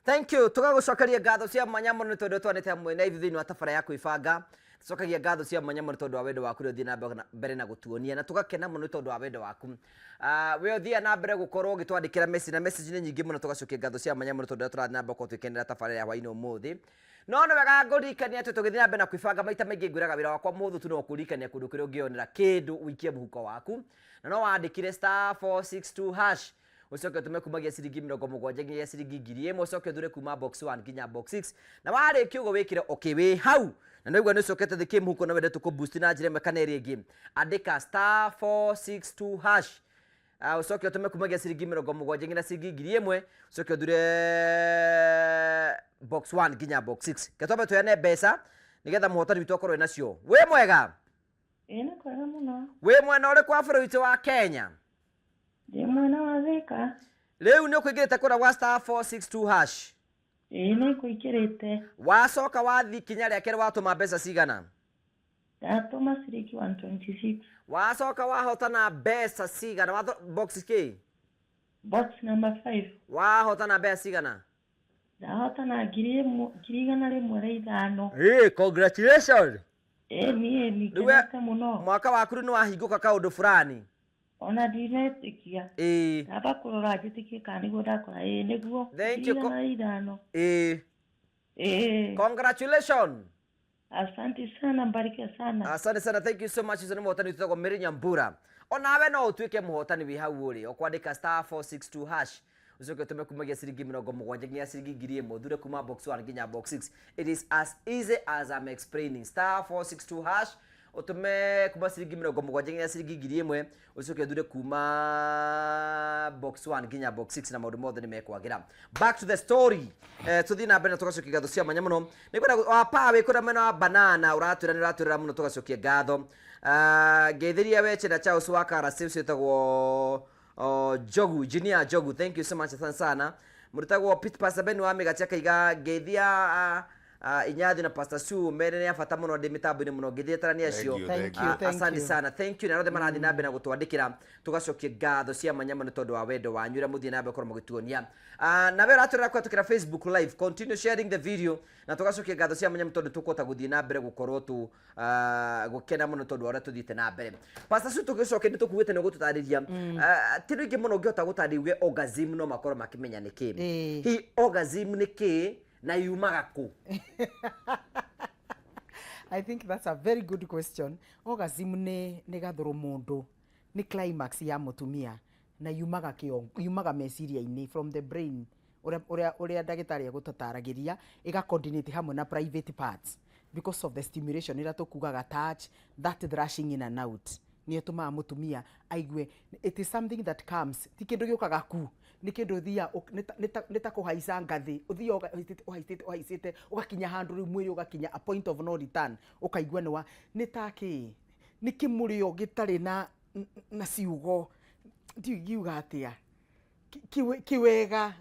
Thank you. Tũgagũcokeria ngatho cia mwanya mũno nĩ tondũ twanĩte hamwe na ithuĩ thĩinĩ wa tabara ya kwĩbanga. Tũcokagia ngatho cia mwanya mũno tondũ wa wendo waku ũrĩa ũthiĩ na mbere na gũtuonia na tũgakena mũno nĩ tondũ wa wendo waku. We ũthiaga na mbere gũkorwo ũgĩtwandĩkĩra message na message nĩ nyingĩ mũno, tũgacokia ngatho cia mwanya mũno tondũ ũrĩa tũrathiĩ na mbere gũkorwo tũgĩkenera tabarĩra ya hwaĩ-inĩ ũmũthĩ. No nĩ wega ngũririkanie atĩ tũgĩthiĩ na mbere na kwĩbanga, maita maingĩ ngwĩraga wĩra wakwa mũhũthũ tu no kũririkania kũndũ kũrĩa ũngĩonera kĩndũ ũikie mũhuko waku. Na no wandĩkire *462# ucoke ũtũme kumagia ciringi 70 nginya ciringi 1000, ũcoke ũthure kuma box 1 nginya box 6, na warĩkia ũguo wĩkĩre okay wĩ hau. Na nĩguo nĩ ũcokete thĩ kĩmũhuko na wende tũkũ boost na njĩra ĩmwe kana ĩrĩa ĩngĩ, andĩka *462#, ũcoke ũtũme kumagia ciringi 70 nginya ciringi 1000, ũcoke ũthure box 1 nginya box 6. Ke twambe tuheane mbeca nĩgetha mũhotani witũ akorwo nacio. Wĩ mwega? Ĩĩ, nĩ kwega mũno. Wĩ mwena ũrĩkũ wa bũrũri witũ wa Kenya? Ndĩ mwena wa Thĩka. Rĩu nĩ ũkũingĩrĩte kũrĩa gwa *462#? Ĩĩ, nĩ ngũingĩrĩte. Wacoka wathi kinya rĩa kerĩ watũma mbeca cigana? Ndatũma ciringi 126. Wacoka wahotana mbeca cigana? Watho box kĩ? Box number 5. Wahotana mbeca cigana? Ndahotana 1000, 105. Hey, congratulations. Ĩĩ niĩ Rĩu we- nĩngenete mũno. Mwaka waku rĩu nĩ wahingũka kaũndũ fulani. Ona ndinetĩkia. Ndamba kũrora njĩtĩkie kana nĩguo ndakora. Ĩĩ, nĩguo. Thank Ngiri you. 105. Ĩĩ. Congratulations. Asante sana, mbarikiwe sana. Asante sana, thank you so much. Ũcio nĩ mũhotani wĩtagwo Mary Nyambura. Onawe no ũtuĩke mũhotani wĩ hau ũrĩ ũkwandĩka *462# ũcoke ũtũme kumagia ciringi 70 nginya ciringi 1000, ũthure kuma box 1 nginya box 6. It is as easy as I'm explaining. *462# ũtũme kuma ciringi 70 nginya ciringi 1000, ũcoke ũthure kuma box 1 nginya box 6, na maũndũ mothe nĩ mekwagĩra. Back to the story. Tũthiĩ na mbere na tũgacokia ngatho cia mwanya mũno. Nĩ kwenda wa wĩ kũrĩa mwena wa banana ũratwĩra nĩ ũratwĩrĩra mũno, tũgacokia ngatho. Ngeithĩria we Chena Charles wa Karasi, ũcio wĩtagwo Njogu, Engineer Njogu, thank you so much, asante sana. Mũrutagwo Pete Pastor Ben wa Mĩgati akaiga ngeithia Inyathi na Pastor Sue, mere nĩ a bata mũno ndĩ mĩtambo-inĩ mũno, ngĩthiĩ tarani acio. Thank you, Thank you, thank Asante you. sana, thank you. Na othe marathiĩ na mbere na gũtwandĩkĩra, tũgacokia ngatho cia mwanya mũno tondũ wa wendo wanyu ũrĩa mũthiĩ na mbere gũkorwo mũgĩtuonia. Na we ũratũrora kũhetũkĩra Facebook live, continue sharing the video, na tũgacokia ngatho cia mwanya mũno tondũ tũkũhota gũthiĩ na mbere gũkorwo tũ gũkena mũno tondũ wa ũrĩa tũthiĩte na mbere. Pastor Sue, tũgĩcoke nĩ tũkuĩte nĩ ũgũtũtarĩria. Ti rĩngĩ mũno ũngĩhota gũtarĩria uge orgasm, no makorwo makĩmenya nĩ kĩ. Hihi orgasm nĩ kĩ na yumaga kũ? I think that's a very good question. Orgasm nĩ gathũrũ mũndũ, nĩ climax ya mũtumia na yumaga kĩongo, yumaga meciria-inĩ, from the brain, ũrĩa ndagĩtarĩ egũtũtaragĩria, ĩga coordinate hamwe na private parts because of the stimulation ĩrĩa tũkugaga, touch, that thrashing in and out nĩyo ĩtũmaga mũtumia aigue. It is something that comes, ti kĩndũ gĩũkaga ku, nĩ kĩndũ ũthiaga nĩ ta kũhaica ngathĩ, ũthiaga ũhaicĩte, ũhaicĩte, ũhaicĩte, ũgakinya handũ rĩu mwĩrĩ ũgakinya a point of no return, ũkaigua nĩ wa nĩ ta kĩ nĩ kĩmũrĩo gĩtarĩ na ciugo, ndiũĩ ingiuga atĩa. Kĩwega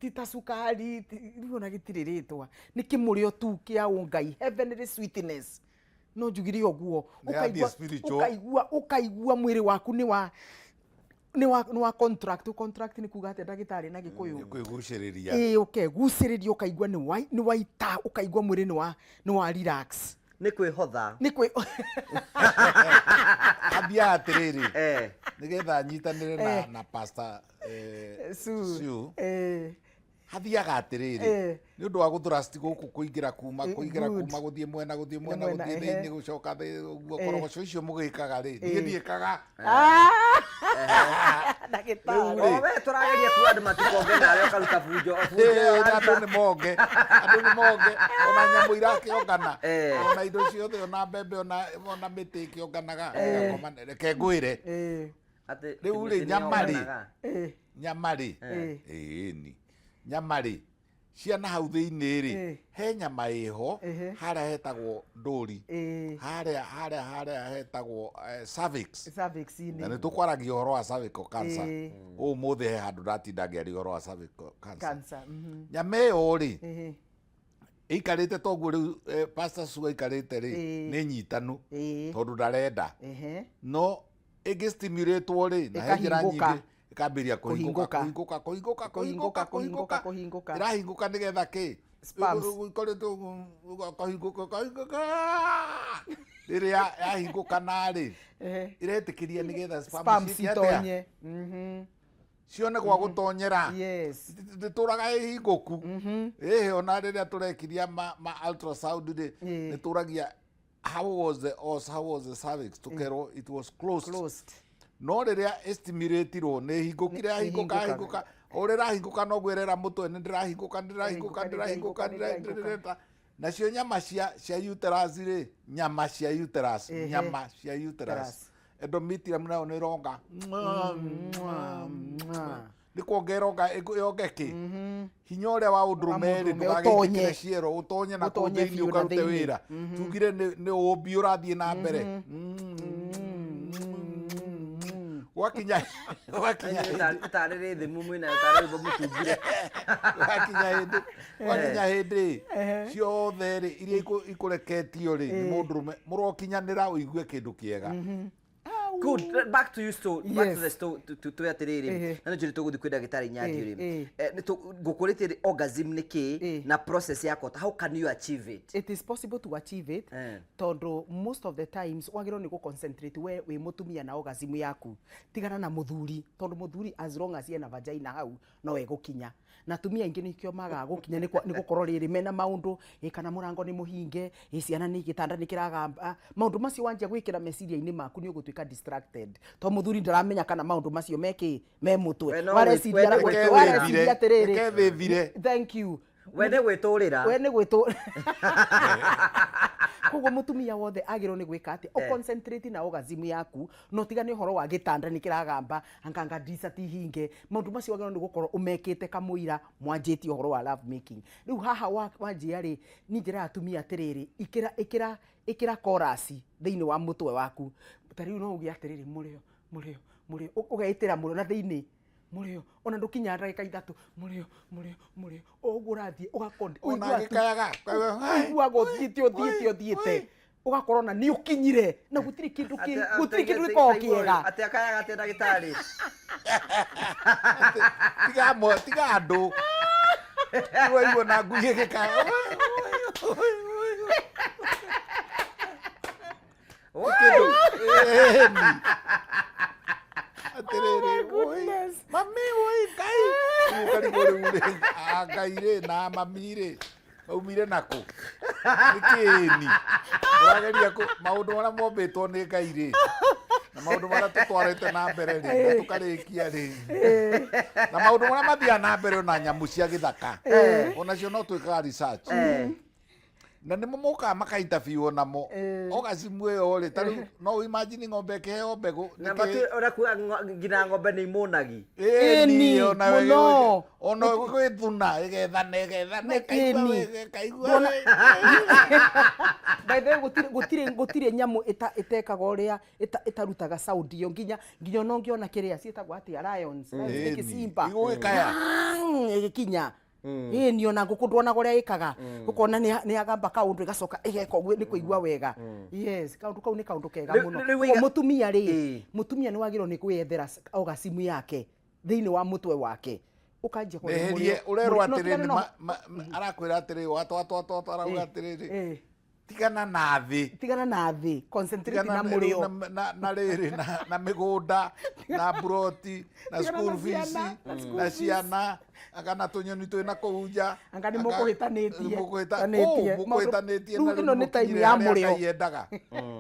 ti ta cukari, rĩu ona gĩtirĩ rĩtwa, nĩ kĩmũrĩo tu kĩa ũngai, heavenly sweetness, no njugire ũguo. Nĩ yathiĩ Ũkaigua spiritual. Ũkaigua mwĩrĩ waku nĩ wa contract. Contract nĩ kuga atĩa, ndagĩtarĩ, na Gĩkũyũ? Kwĩgucĩrĩria. Ĩĩ, ũkegucĩrĩria, ũkaigua nĩ waita, ũkaigua mwĩrĩ nĩ wa relax. Nĩ kwĩhotha. Nĩ kwĩ Athiaga atĩrĩrĩ, nĩgetha nyitanĩre na na Pastor Sue. Sue. Hathiaga atĩrĩrĩ, nĩ ũndũ wa gũthrust gũkũ kũingĩra kuma kũingĩra good. Kuma gũthiĩ mwena, gũthiĩ mwena, mwena, gũthiĩ thĩinĩ, gũcoka thĩ ũguo. Korogoco icio mũgĩkaga rĩ, niĩ ndiĩkaga. Ndagĩtarĩ. Rĩu rĩ, O we tũrageria kuga andũ matikonge nawe ũkaruta bunjo bunjo. Na andũ nĩ monge, andũ nĩ monge, ona nyamũ irakĩongana, ona indo ciothe, ona mbembe, ona mĩtĩ ĩkĩonganaga ĩgakoma. Reke ngwĩre, Atĩ rĩu rĩ, mĩtĩ nĩ nyama rĩ, yonganaga. Nyama rĩ, ĩni nyama rĩ, ciana hau thĩinĩ rĩ, he nyama ĩho harĩa hetagwo ndũri, harĩa hetagwo cervix. Cervix-inĩ. Na nĩ tũkwaragia ũhoro wa cervical cancer. Ũmũthĩ he handũ ndatinda ngĩaria ũhoro wa cervical cancer. Cancer. Nyama ĩyo rĩ, ĩikarĩte toguo rĩu, Pastor Sue aikarĩte rĩ, nĩ nyitanu tondũ ndarenda, no ĩngĩ stimulate rĩ, na he njĩra Ĩkahingũka. nyingĩ. Ĩkambĩrĩria kũhingũka. Kũhingũka. Kũhingũka, kũhingũka, Kũhingũka, kũhingũka. Kũhingũka, kũhingũka. Ĩrahingũka nĩgetha kĩ? Sperms. Ikoretwo kahingũka, kahingũka. Rĩrĩa yahingũka narĩ, ĩretĩkĩria nĩgetha Sperm sperms ciĩke atĩa? citonye. Cione gwa gũtonyera. Yes. Ndĩtũraga ĩhingũku. Ĩhĩ, ona rĩrĩa tũrekiria ma ultrasound rĩ, nĩ tũragia how was the os, how was the cervix, tũkerwo it was closed. Closed. No rĩrĩa ĩstimulatirwo nĩ hingũkire, yahingũka, Ĩhingũkaga. yahingũka, o ũrĩa ĩrahingũka noguo ĩrera mũtwe, nĩ ndĩrahingũka, ndĩrahingũka, ndĩrahingũka, ndĩrahingũka. Nacio nyama cia uterus rĩ, nyama cia uterus, nyama cia uterus, Uterus. Endometrium nayo nĩ ĩronga, nĩ kuonga ĩronga, yonge kĩ hinya ũrĩa wa ũndũrũme rĩ, mũndũrũme ndũgagĩitĩkĩre ũtonye. ciero, ũtonye na kũu Ũtonye thĩinĩ biũ na ũkarute thĩinĩ. wĩra. Tugire nĩ ũmbi ũrathiĩ na mbere. Gwakinya hĩndĩ, Tarĩ rĩ thimũ mwĩnayo, tarĩ rwĩmbo mũtungire. Gwakinya hĩndĩ ciothe rĩ, iria ikũreketio rĩ nĩ mũndũrũme, mũrokinyanĩra ũigue kĩndũ kĩega. Good. Back to you, sto back to the sto to atĩrĩrĩ, na nĩ njũrĩ tũgũthiĩ kwĩ ndagĩtarĩ Nyandio rĩ. Ngũkũrĩtie orgasm nĩ kĩ na process yakwa, how can you achieve it? It is possible to achieve it, tondũ most of the times wagĩrĩirwo nĩ gũ-concentrate we wĩ mũtumia na orgasm yaku, tigana na mũthuri, tondũ mũthuri, as long as ena vagina hau, no egũkinya. Na atumia aingĩ nĩkĩo magaga gũkinya, nĩ gũkorwo rĩrĩ mena maũndũ ĩ, kana mũrango nĩ mũhinge, ĩ ciana nĩ gĩtanda nĩ kĩragamba. Maũndũ macio wanjia gwĩkĩra meciria-inĩ maku, nĩ ũgũtuĩka distracted, tondũ mũthuri ndaramenya kana maũndũ macio mekĩ me mũtwe. We no Wareciria we no Reke wareciria thĩthire, atĩrĩrĩ. Reke thĩthire. Thank you. We nĩ gwĩtũrĩra. We nĩ gwĩtũ. Koguo mũtumia wothe agĩrĩirwo nĩ gwĩka atĩ ũconcentrate na orgasm yaku, no tigane ũhoro wa gĩtanda nĩ kĩragamba, anganga ndirica ti hinge. Maũndũ macio wagĩrĩirwo nĩ gũkorwo ũmekĩte kamũira mwanjĩtie ũhoro wa love making. Rĩu haha wanjia rĩ, niĩ njĩraga atumia atĩrĩrĩ, ĩkĩra chorus thĩinĩ wa mũtwe waku. Ta rĩu no uge atĩrĩrĩ, mũrĩo, mũrĩo, mũrĩo, ũgeĩtĩra mũrĩo na thĩinĩ, mũrĩo, ona ndũkinyaga ndagĩka 3, mũrĩo, mũrĩo, mũrĩo, o ũguo ũrathiĩ ũgakondi. Ona agĩkayaga. Ũiguaga ũthiĩte, ũthiĩte, ũthiĩte, ũgakorwo na nĩ ũkinyire na gũtirĩ kĩndũ gũtirĩ kĩndũ gĩkoragwo kĩega. Atĩ akayaga atĩ ndagĩtarĩ? Tiga andũ waigua na ngui ĩgĩkaya. Kĩndũ ĩni atĩrĩrĩ, woi, mami, woi Ngai. Rĩu ũkarigwo rĩu rĩ, a Ngai rĩ na mami rĩ maumire nakũ? Nĩ kĩni ũrageria maũndũ marĩa mombĩtwo nĩ Ngai rĩ, na maũndũ marĩa tũtwarĩte na mbere rĩ, na tũkarĩkia rĩ, na maũndũ marĩa mathiaga na mbere, ona nyamũ cia gĩthaka onacio no twĩkaga research, na nĩmo mokaga maka interview namo orgasm ĩyo rĩ. Ta rĩu no imagine ng'ombe ĩkĩheo mbegũ Na nĩkĩ- matu ũrĩa kuga nginya ng'ombe nĩ imũnagi. Ĩni, Ĩni, ona mũno. Ona gwĩthuna ĩgethana, ĩgethana, ĩkaigua Ĩni. wega, ĩkaigua Ndona- wega. By the way, gũtirĩ nyamũ ĩtekaga ũrĩa ĩtarutaga sound ĩyo, nginya ona ũngĩona kĩrĩa ciĩtagwo atĩa, lions, lions nĩ Ĩni. kĩsimba. Igũgĩkaya. Ĩgĩkinya, ĩni, ona ngũkũ ndwonaga ũrĩa ĩkaga, ũkona nĩ agamba kaũndũ, ĩgacoka ĩgeka ũguo nĩ kũigua wega. Yes, kaũndũ kau nĩ kaũndũ kega mũno. Rĩu Koguo mũtumia rĩ, mũtumia nĩ wagĩrĩirwo nĩ kwĩyethera orgasm yake thĩinĩ wa mũtwe wake, ũkanjia kũrĩa Ndeherie mũrĩo- ũrerwo no atĩrĩ tigana nĩ arakwĩra atĩrĩ watwatwatwatwa, arauga atĩrĩrĩ, tigana na thĩ. Tigana na thĩ, concentrate Tigana na mũrĩo. Na rĩrĩ na mĩgũnda na mburoti na Tigana school na fees ciana, na school na fees. Ciana, anga na tũnyoni twĩ na kũu nja. Anga nĩ mũkũhĩtanĩtie. Kũu mũkũhĩtanĩtie. Rĩu Na ĩno rĩu nĩ time mũkinyire ya harĩa mũrĩo. Ngai endaga.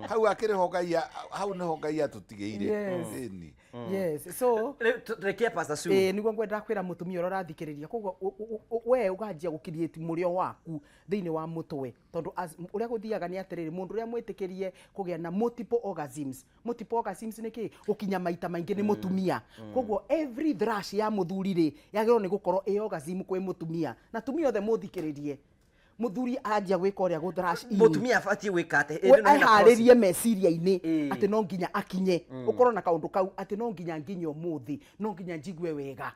Hau akĩrĩ ho Ngai hau nĩho Ngai atũtigĩire. Yes. Ĩni. Yes, so Rĩu tũrekie Pastor Sue. Ĩĩ, nĩguo ngwendaga kwĩra mũtumia ũrĩa ũrathikĩrĩria. Koguo we ũganjia gũcreate mũrĩo waku thĩinĩ wa mũtwe, tondũ ũrĩa gũthiaga nĩ atĩrĩrĩ, mũndũ ũrĩa mwĩtĩkĩrie kũgĩa na multiple orgasms, multiple orgasms nĩ kĩ? Gũkinya maita maingĩ, nĩ mũtumia. Koguo every thrush ya mũthuri rĩ, yagĩrĩirwo nĩ gũkorwo ĩ orgasm kwĩ mũtumia. Na atumia othe mũthikĩrĩrie, mũthuri anjia gwĩka ũrĩa gũ thrush in, Mũtumia abatiĩ gwĩka atĩ we ĩno hena eharĩrie meciria-inĩ atĩ no nginya akinye, ũkorwo na kaũndũ kau atĩ no nginya nginye ũmũthĩ, no nginya njigue wega.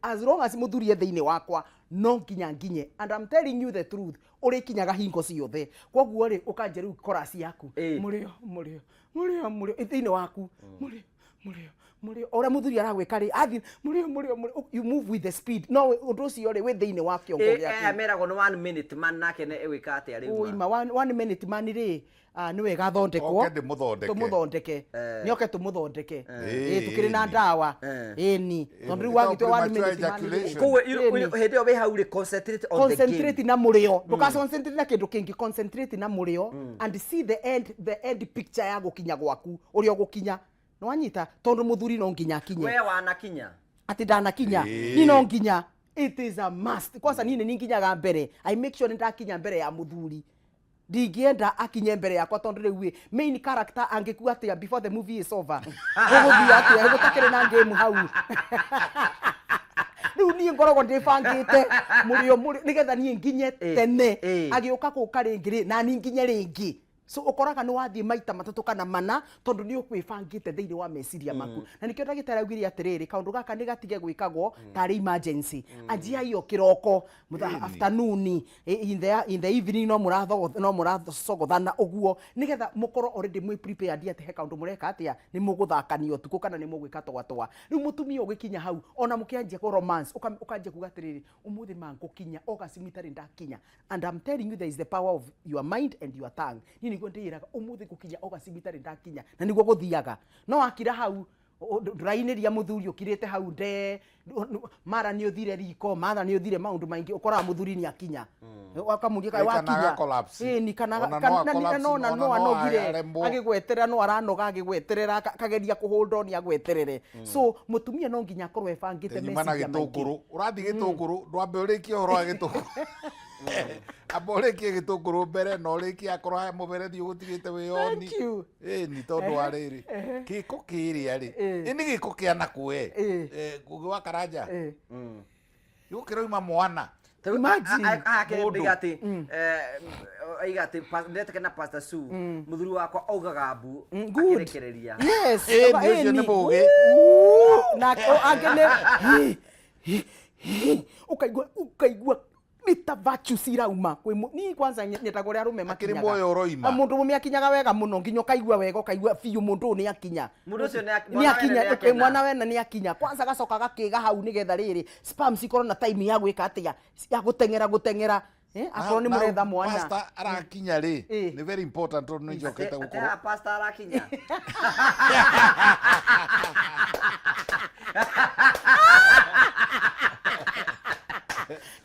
As long as mũthuri e thĩinĩ wakwa, no nginya nginye. And I'm telling you the truth, ũrĩkinyaga hingo ciothe. Koguo rĩ, ũkanjia rĩu chorus yaku, mũrĩo, mũrĩo, mũrĩo, mũrĩo, thĩinĩ waku, mũrĩo, Mũrĩo, mũrĩo, ũrĩa mũthuri aragwĩka rĩ, athiĩ mũrĩo, mũrĩo, mũrĩo, you move with the speed. No ũndũ ũcio rĩ, wĩ thĩinĩ wa kĩongo gĩaku. Meragwo nĩ one minute man, nake nĩ ĩgwĩka atĩa rĩu ma? Ũima one minute man rĩ, nĩ wega athondekwo. Oke ndĩmũthondeke. Tũmũthondeke. Nĩ oke tũmũthondeke. Ĩĩ, Tũkĩrĩ na ĩni. ndawa. Ĩni. Tondũ rĩu wagĩtua one Premature minute man rĩ, ejaculation. Koguo Ĩni. hĩndĩ ĩyo wĩ hau rĩ, concentrate on the game. Concentrate na mũrĩo, ndũka concentrate na kĩndũ kĩngĩ, concentrate na mũrĩo and see the end picture ya gũkinya gwaku, ũrĩa ũgũkinya, nĩwanyita? Tondũ mũthuri no nginya akinye. We wanakinya? Atĩ ndanakinya. Ni no nginya, it is a must. Kwanza niĩ nĩ ninginyaga mbere, I make sure nĩ ndakinya mbere ya mũthuri. Ndingĩenda akinye mbere yakwa, tondũ rĩu ĩ main character angĩkua atĩa before the movie is over? Gũgũthiĩ atĩa gũtakĩrĩ na game hau? Rĩu niĩ ngoragwo ndĩbangĩte mũrĩo mũrĩo nĩgetha niĩ nginye tene. Agĩũka gũka rĩngĩ rĩ, na niĩ nginye rĩngĩ. So ũkoraga nĩ wathiĩ maita matatũ kana mana, tondũ nĩ ũkwĩbangĩte thĩinĩ wa meciria maku. Na nĩkĩo ndagĩtarĩ augire atĩrĩrĩ, kaũndũ gaka nĩ gatige gwĩkagwo tarĩ emergency. Anjiai o kĩroko, afternoon, in the evening, no mũrathogo, no mũracogothana ũguo, nĩgetha mũkorwo already mwĩ prepared atĩ he kaũndũ mũreka, atĩa nĩ mũgũthakania ũtukũ kana nĩ mũgwĩka twatwa. Rĩu mũtumia ũgĩkinya hau, ona mũkĩanjia kũ romance, ũkanjia kuga atĩrĩrĩ, ũmũthĩ mangũkinya orgasm itarĩ ndakinya. And I'm telling you, there is the power of your mind and your tongue. Niĩ nĩguo ndĩĩraga, ũmũthĩ ngũkinya orgasm itarĩ ndakinya, na nĩguo gũthiaga. No akira hau, ndũrainĩria mũthuri, ũkirĩte hau nde mara nĩ ũthire riko, mara nĩ ũthire maũndũ maingĩ, ũkoraga mũthuri nĩ akinya, ũkamũria Kana wakinya. aga-collapse. Ĩni, kana Ona no na a-collapse, no na ona no no anogire aremwo. Agĩgweterera, no aranoga agĩgweterera, akageria kũ hold on agweterere. So mũtumia no nginya akorwo ebangĩte nyuma na meciria maingĩ. Gĩtũngũrũ, ũrathiĩ gĩtũngũrũ, ndwambe ũrĩkie ũhoro wa gĩtũngũrũ, amba ũrĩkie gĩtũngũrũ mbere na ũrĩkie akorwo haya mũberethi ũgũtigĩte wĩyoni. Thank you. Ĩni, tondũ wa rĩrĩ, gĩko kĩrĩa rĩ, ĩ nĩ gĩko kĩa nakũ Ngũgĩ wa Karanja, gĩko kĩroima mwana. Imagine. Mũndũ. Atĩ aiga atĩ ndeteke na Pastor Sue, mũthuri wakwa augaga mbu Good. akĩrekereria. Yes. Ĩni, ũcio nĩ mũũgĩ. Na angĩ nĩ hi, hi, hi, ũkaigua nĩ ta virtue cirauma kwĩ niĩ kwanza nyendaga ũrĩa arũme Akĩrĩ makinyaga. muoyo ũroima. Ah, mũndũ mũme akinyaga wega mũno, nginya ũkaigua wega, ũkaigua biũ mũndũ ũyũ nĩ akinya. Mũndũ ũcio nĩ mwana wene akinya. nĩ akena. Mwana wena nĩ akinya. Kwanza agacoka agakĩga hau, nĩgetha rĩrĩ sperm cikorwo na time ya gwĩka atĩa, ya gũteng'era gũteng'era. Akorwo nĩ mũretha mwana. Pastor arakinya rĩ, nĩ very important, tondũ nĩ njokete Atĩ gũkorwo haha pastor arakinya.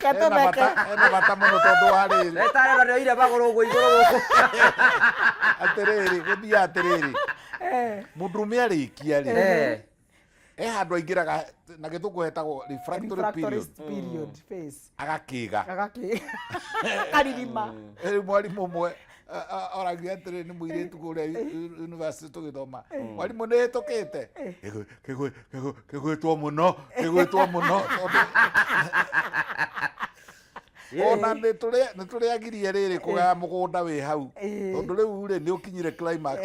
Ena Katũmeke. bata, ena bata mũno, tondũ wa rĩrĩ, Etarĩ nĩ oire magũrũ ũguo igũrũ gũkũ. Atĩrĩrĩ, gũthiĩ atĩrĩrĩ, mũndũrũme arĩkia rĩ, he handũ aingĩraga na gĩthũngũ hetagwo refractory Refractory period. Period phase. Agakĩga. Agakĩ akaririma. Rĩu mwarimũ ũmwe oragia atĩrĩ, nĩ mũirĩtu kũrĩa university tũgĩthoma, mwarimũ nĩ hĩtũkĩte. Kĩgwĩtwo mũno, kĩgwĩtwo mũno, tondũ ona nĩ tũrĩagirie rĩrĩ kũgaya mũgũnda wĩ hau, tondũ rĩu rĩ, nĩ ũkinyire climax.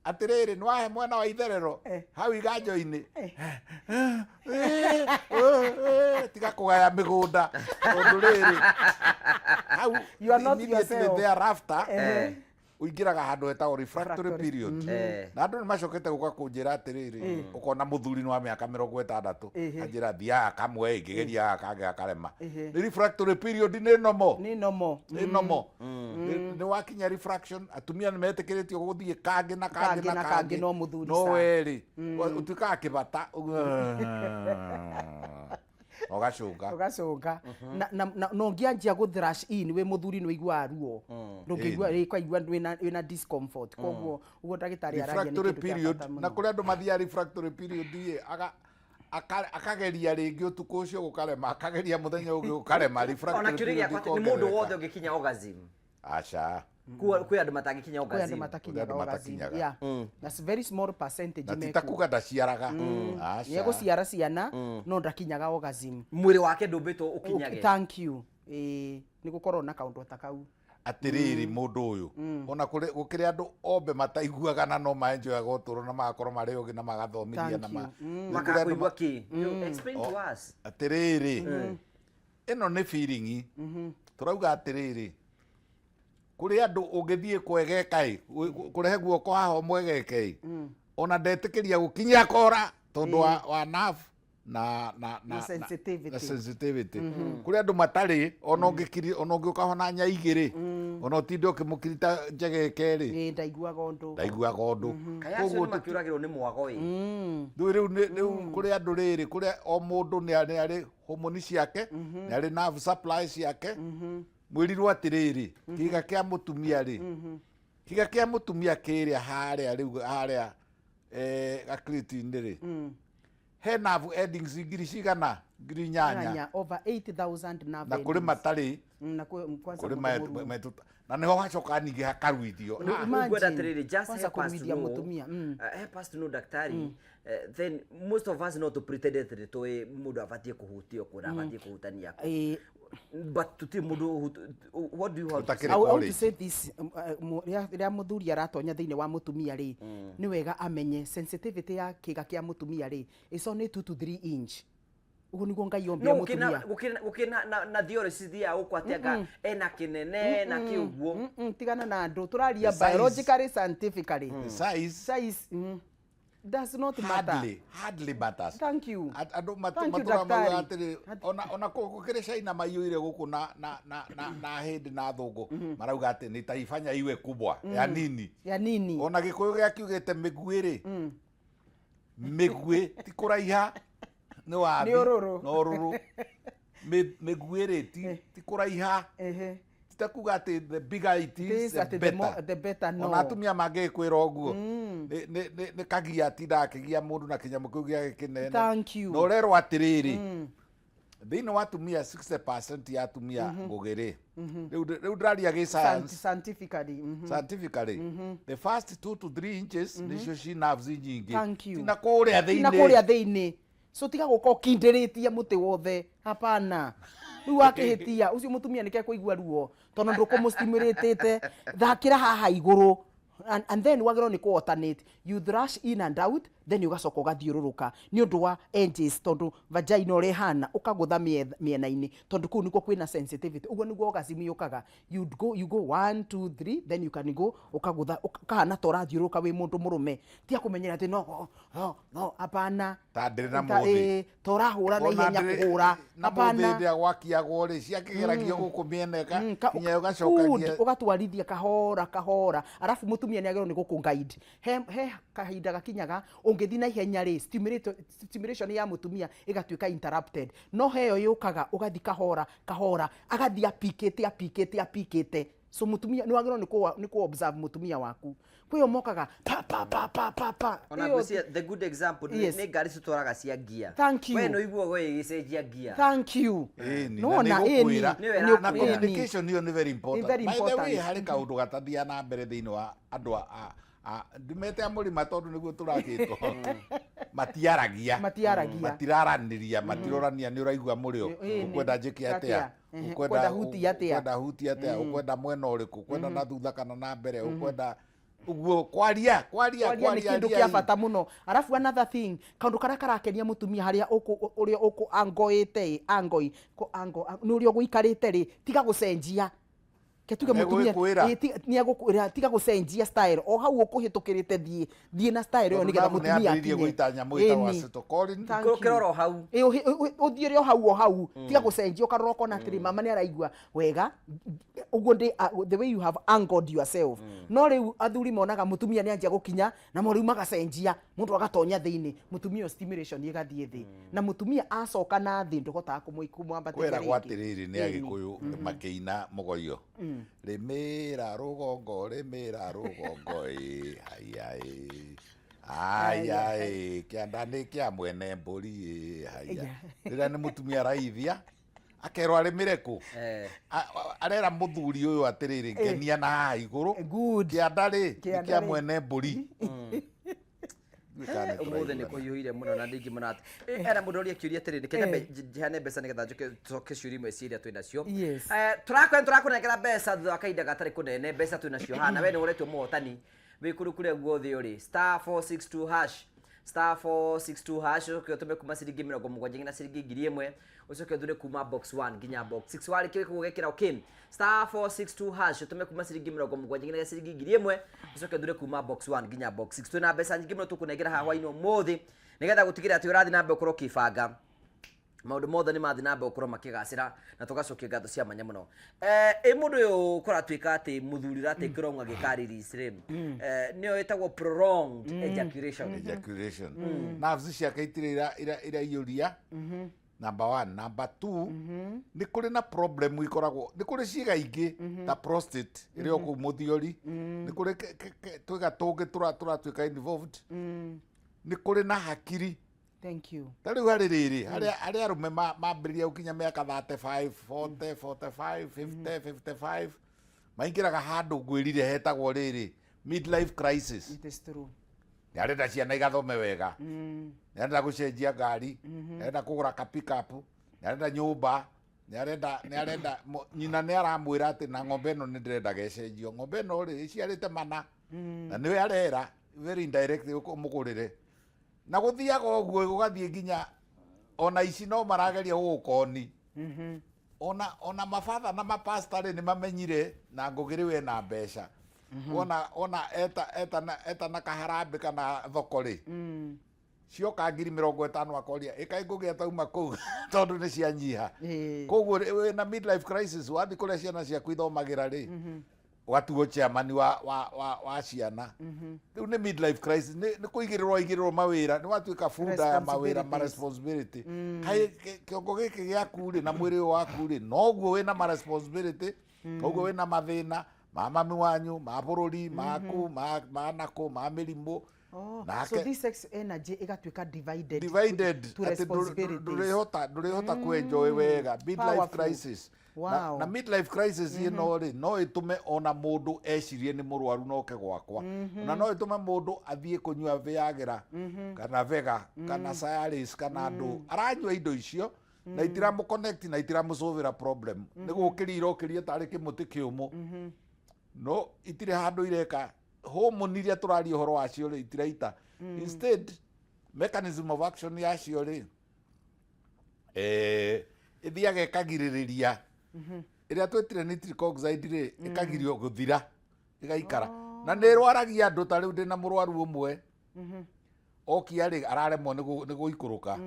Atĩrĩrĩ, nĩ wahe mwena wa itherero hau iganjo-inĩ, tiga kũgaya mĩgũnda, tondũ rĩrĩ hau You are not immediately yourself. thereafter ũingĩraga handũ hetagwo refractory Refractory. period. Na andũ nĩ macokete gũka kũnjĩra atĩrĩrĩ, ũkona mũthuri nĩ wa mĩaka 60, anjĩra thiaga kamwe, ngĩgeria gaka kangĩ gakarema. Nĩ refractory period, nĩ nomo. Nĩ nomo. Nĩ nomo. Nĩ wakinya refraction, atumia nĩ metĩkĩrĩtio gũthiĩ kangĩ na kangĩ Kangĩ na na kangĩ, kangĩ, no mũthuri no ca. werĩ ũtuĩkaga kĩbata ũgacũnga. Ũgacũnga na na ũngĩanjia gũ thrash in wĩ mũthuri, nĩ ũiguaga ruo, ndũngĩigua rĩ, ũkaigua wĩna discomfort. Koguo ũguo ndagĩtarĩ araria nĩ Refractory kĩndũ kĩa period bata na mũno. kũrĩ andũ mathiaga refractory period ĩ akageria rĩngĩ ũtukũ ũcio gũkarema, akageria mũthenya ũngĩ gũkarema. Ona Refractory kĩũria period gĩakwa atĩ nĩ mũndũ ĩkongerereka. wothe ũngĩkinya orgasm? Aca. Kwĩ andũ matangĩkinya Kwĩ andũ orgasm? matakinyaga Kwĩ andũ orgasm. matakinyaga. Yeah. That's very small percentage. Na ti ta mekuo. kuga ndaciaraga. Aca. Nĩegũciara ciana, no ndakinyaga orgasm. Mwĩrĩ wake ndũmbĩtwo ũkinyage. Thank you. Ĩĩ, nĩ gũkorwo na kaũndũ ta kau. Atĩrĩrĩ, mũndũ ũyũ, ona kũrĩ gũkĩrĩ andũ ombe mataiguaga na no maenjoyaga ũtũũro na magakorwo marĩ ũgĩ na magathomithia Thank na ma you. Nĩ kũrĩ andũ Makakũigua kĩ? You explain to us. Atĩrĩrĩ, ĩno nĩ feeling tũrauga atĩrĩrĩ, kũrĩ andũ ũngĩthiĩ kwegeka ĩ, kũrehe guoko haha ũmwegeke ĩ. Ona ndetĩkĩria gũkinyia kora tondũ wa nerve na na na Na sensitivity. Na sensitivity. Kũrĩ andũ matarĩ, ona ũngĩkiri, ona ũngĩũka hona nya igĩrĩ, ona ũtinde ũkĩmũkirita njegeke rĩ, Ĩĩ, ndaiguaga ũndũ. Ndaiguaga ũndũ. Kaĩ acio Koguo nĩ makĩũragĩrwo nĩ mwago ĩ? Rĩu rĩu kũrĩ andũ rĩrĩ, kũrĩa o mũndũ nĩ arĩ homoni ciake, nĩ arĩ nerve supply ciake. Mwĩrirwo atĩrĩrĩ, kĩga kĩa mũtumia rĩ, kĩga kĩa mũtumia kĩrĩa harĩa rĩu harĩa gakriti-inĩ rĩ, he nerve endings ngiri cigana? 8,000. Nyanya, over 8000 nerve Na kũrĩ endings. matarĩ. Na kwanza kũrĩ mũndũ mũruu. na nĩho hacoka ningĩ hakaruithio. No, imagine. Ngwenda atĩrĩrĩ, just Kwanza help us to kũruithia know, mũtumia. Help us to know, daktari, then most of us no to pretend atĩ tũĩ mũndũ abatiĩ kũhutio kũ na abatiĩ kũhutania kũ, but tũtirĩ mũndũ what do you have to Ũtakĩrĩ say? I want to college. say this, rĩrĩa mũthuri aratonya thĩinĩ wa mũtumia rĩ, nĩ wega amenye sensitivity ya kĩga kĩa mũtumia rĩ, is only 2 to 3 inch. Ũguo nĩguo Ngai ombire No mũtumia. gũkĩrĩ na theory cithiaga gũkũ atĩ anga ena kĩnene na kĩ ũguo. Tigana na andũ tũraria The size. biologically, scientifically. The size Size does not matter. Hardly matters. Thank you. Andũ Thank you, matũraga maugaga daktari. atĩrĩ, ona gũkĩrĩ China maiyũire gũkũ na hĩndĩ na thũngũ marauga atĩ nitaifanya iwe kubwa ya nini? Ya nini? Ona Gĩkũyũ gĩakiugĩte mĩguĩ rĩ, mĩguĩ ti kũraiha nĩ wathi. Nĩ ũrũrũ. Na ũrũrũ. Mĩguĩ rĩ, ti kũraiha, ti ta kuga atĩ the bigger it is, This the atĩ the better. the better, no. Ona atumia mangĩkwĩra ũguo, nĩ kagia atindaga akĩgia mũndũ na kĩnyamũ kĩu gĩake kĩnene. Thank you. Na ũrerwo atĩrĩrĩ, thĩinĩ wa atumia, 60% ya atumia ngũgĩ rĩ, rĩu ndĩraria gĩ science. Scientifically. Scientifically, the first 2 to 3 inches nĩcio ci nerves nyingĩ. Thank you. Ti na kũrĩa Ti na thĩinĩ. kũrĩa thĩinĩ. So tiga gũka ũkindĩrĩtie mũtĩ wothe, hapana. Rĩu wakĩhĩtia ũcio mũtumia nĩke kũigua ruo tondũ ndũkũmũstimulĩtĩte. Thakĩra haha igũrũ, and then wagĩrĩirwo nĩ kũ alternate. You thrash in and out, then ũgacoka ũgathiũrũrũka nĩ ũndũ wa edges, tondũ vagina ũrĩa ĩhana ũkagũtha mĩena-inĩ, tondũ kũu nĩkuo kwĩna sensitivity. Ũguo nĩguo orgasm yũkaga. You go 1 2 3, then you can go ũkagũtha ũkahana ta ũrathiũrũrũka wĩ mũndũ mũrũme. Tiga kũmenyera atĩ no, no, no, hapana. Ta ndĩrĩ na Ta- mũthĩ. Ta ũrahũra na Ona ihenya kũhũra. Na mũthĩ Hapana. hĩndĩ ĩrĩa gwakiagwo rĩ, ciakĩgeragio gũkũ mĩena nginya Good, ũgacokagia. ũgatwarithia kahora kahora, arabu mũtumia nĩ agĩrĩirwo nĩ gũkũ guide. He kahinda gakinyaga ũngĩthiĩ na ihenya rĩ, stimulation ya mũtumia ĩgatuĩka interrupted. No heyo yũkaga ũgathiĩ kahora kahora, agathiĩ apikĩte apikĩte apikĩte. So mũtumia nĩ wagĩrĩirwo nĩ kũ observe mũtumia waku. Kwĩyo mokaga pa pa pa pa pa pa. Ona Ĩyo- ngwĩciria the good example nĩ ngari citwaraga cia ngia. Thank you. We nĩ ũiguaga ĩgĩcenjia ngia. Thank you. Ĩni, na Nĩwona, nĩ ngũkwĩra. ĩni. Nĩ Nĩ Na wĩra. communication ĩyo nĩ very important. Very By the way, important. harĩ kaũndũ gatathiaga na mbere thĩinĩ wa andũ ndimete a mũrĩma tondũ nĩguo tũrakĩtwo, matiaragia. Matiaragia. Matiraranĩria, matirorania nĩ ũraigua mũrĩo, ũkwenda njĩke atĩa? Atĩa? Ũkwenda huti atĩa? Ũkwenda huti atĩa? Ũkwenda mwena ũrĩkũ? Ũkwenda na thutha kana na mbere? Ũkwenda ũguo kwaria kwaria. Kwaria nĩ kĩndũ kĩa bata mũno. Arabu another thing, kaũndũ karĩa karakenia mũtumia harĩa ũrĩa ũkũ angoĩte ĩ angoi kũ ango nĩ ũrĩa ũgũikarĩte rĩ, tiga gũcenjia. Ke tuge mũtumia Nĩegũgĩkwĩra. Nĩ egũkwĩra tiga gũcenjia style o hau ũkũhĩtũkĩrĩte, thiĩ na style ĩyo nĩgetha mũtumia nĩ akinye. gũita nyamũ ĩtagwo Ĩni. acetylcholine. Thank you. Ikũrũkĩra oro hau. Ĩ, ũthiĩre o hau o hau, tiga gũcenjia ũkarora ũkona atĩrĩ, mama nĩ araigua wega ũguo ndĩ the way you have anchored yourself. No rĩu athuri monaga mũtumia nĩ anjia gũkinya na mo rĩu magacenjia, mũndũ agatonya thĩinĩ, mũtumia ũyũ stimulation ĩgathiĩ thĩ, na mũtumia acoka na thĩ ndũhotaga kũmwambatĩria Kwĩragwo rĩngĩ. atĩrĩrĩ, nĩ Agĩkũyũ makĩina mũgoio, rĩmĩra rũgongo, rĩmĩra rũgongo ĩ, haya ĩ, haya ĩ, kĩanda nĩ kĩa mwene mbũri ĩ, haya. Rĩrĩa nĩ mũtumia araithia akerwo arĩmĩre kũ? Arera mũthuri ũyũ atĩrĩrĩ, ngenia na haha igũrũ. Good. Kĩanda rĩ nĩ Kĩanda kĩa rĩ. mwene mbũri. Ndiũĩ kana nĩ Ũmũthĩ nĩ tũraiguana. kũhiũhire mũno na ndingĩmona atĩ ena mũndũ ũria kĩũria atĩrĩrĩ, reke nyambe njeane mbeca nĩgetha njoke tũcoke ciũria imwe ciria twĩ nacio. Yes. Tũrakũnengera mbeca thutha wa kahinda gatarĩ kũnene. Mbeca twĩ nacio haha na we nĩ ũretwo mũhotani wĩ kũndũ kũrĩa guothe ũrĩ, *462#. Star 462 hash, ũcoke ũtũme kuma ciringi 70 nginya ciringi 1000, ũcoke ũthure kuma box 1 nginya box 6. Warĩkia gwĩka ũguo ũgekĩra okay. Star 462 hash, ũtũme kuma ciringi 70 nginya ciringi 1000, ũcoke ũthure kuma box 1 nginya box 6. Twĩna mbeca nyingĩ mũno tũkũnengera haha hwainĩ ũmũthĩ nĩgetha gũtigĩrĩra atĩ ũrathiĩ na mbere gũkorwo ũkĩbanga maũndũ mothe nĩ mathiĩ na mbere gũkorwo makĩgacĩra, na tũgacokia ngatho cia mwanya mũno. Ĩ mũndũ ũyũ kũratuĩka atĩ mũthuri ũratake long agĩka release rĩ, nĩyo ĩtagwo prolonged ejaculation. Ejaculation, nerves ciake itirĩ iraiyũria, number one. Number two, nĩ kũrĩ na problem ikoragwo, nĩ kũrĩ ciĩga ingĩ ta prostate ĩrĩ o kũu mũthiori, nĩ kũrĩ twĩga tũngĩ tũratuĩka involved, nĩ kũrĩ na hakiri. Thank you. Ta rĩu harĩ rĩrĩ, harĩa arũme mambĩrĩria gũkinya mĩaka 35, 40, 45, 50, 55, maingĩraga handũ ngwĩrire hetagwo rĩrĩ midlife crisis. It is true. Nĩ arenda ciana igathome wega, nĩ arenda gũcenjia ngari, nĩ arenda kũgũra ka pickup, nĩ arenda nyũmba, nĩ arenda nyina nĩ aramwĩra atĩ na ng'ombe ĩno nĩ ndĩrenda gecenjio, ng'ombe ĩno rĩ ĩciarĩte mana, na nĩwe arera very indirect ũmũgũrĩre, na gũthiaga ũguo gũgathiĩ nginya ona ici no marageria gũgũkoni. Ona mabatha na mapasta rĩ, nĩ mamenyire na Ngũgĩ rĩu ena mbeca, ona eta na kaharambĩ kana thoko rĩ, cioka 50,000, akoria ĩkaĩ Ngũgĩ atauma kũu tondũ nĩ cianyiha. Koguo wĩna midlife crisis, wathiĩ kũrĩa ciana ciaku ithomagĩra rĩ, ũgatuo chairman wa ciana. Rĩu nĩ midlife crisis, nĩ kũigĩrĩrwo aigĩrĩrwo mawĩra, nĩ watuĩka bunda ya mawĩra ma responsibility. Kaĩ kĩongo gĩkĩ gĩaku rĩ na mwĩrĩ ũyũ waku rĩ, noguo wĩna ma responsibility, noguo wĩna mathĩna ma mami wanyu, ma bũrũri maku, ma nakũ, ma mĩrimũ. Oh, Nake- so this sex energy ĩgatuĩka divided divided to atĩ responsibilities. ndũrĩhota kwenjoy wega, midlife Powerful. crisis. Na midlife crisis ĩno rĩ, no ĩtũme ona mũndũ ecirie nĩ mũrwaru noke gwakwa, na no ĩtũme mũndũ athiĩ kũnyua Viagra kana Vega kana Cialis kana andũ aranyua indo icio na itiramũ-connect na itiramũsolvĩra problem, nĩ gũkĩria irokĩria tarĩ kĩmũtĩ kĩũmũ, no itirĩ handũ ireka hormone iria tũraria ũhoro wacio rĩ itiraita. Instead, mechanism of action yacio rĩ, ĩthiaga ĩkagirĩrĩria ĩrĩa twĩtire nitric oxide rĩ, ĩkagirio gũthira, ĩgaikara na nĩ ĩrwaragia andũ. Ta rĩu ndĩna mũrwaru ũmwe okia rĩ, araremwo nĩ gũikũrũka,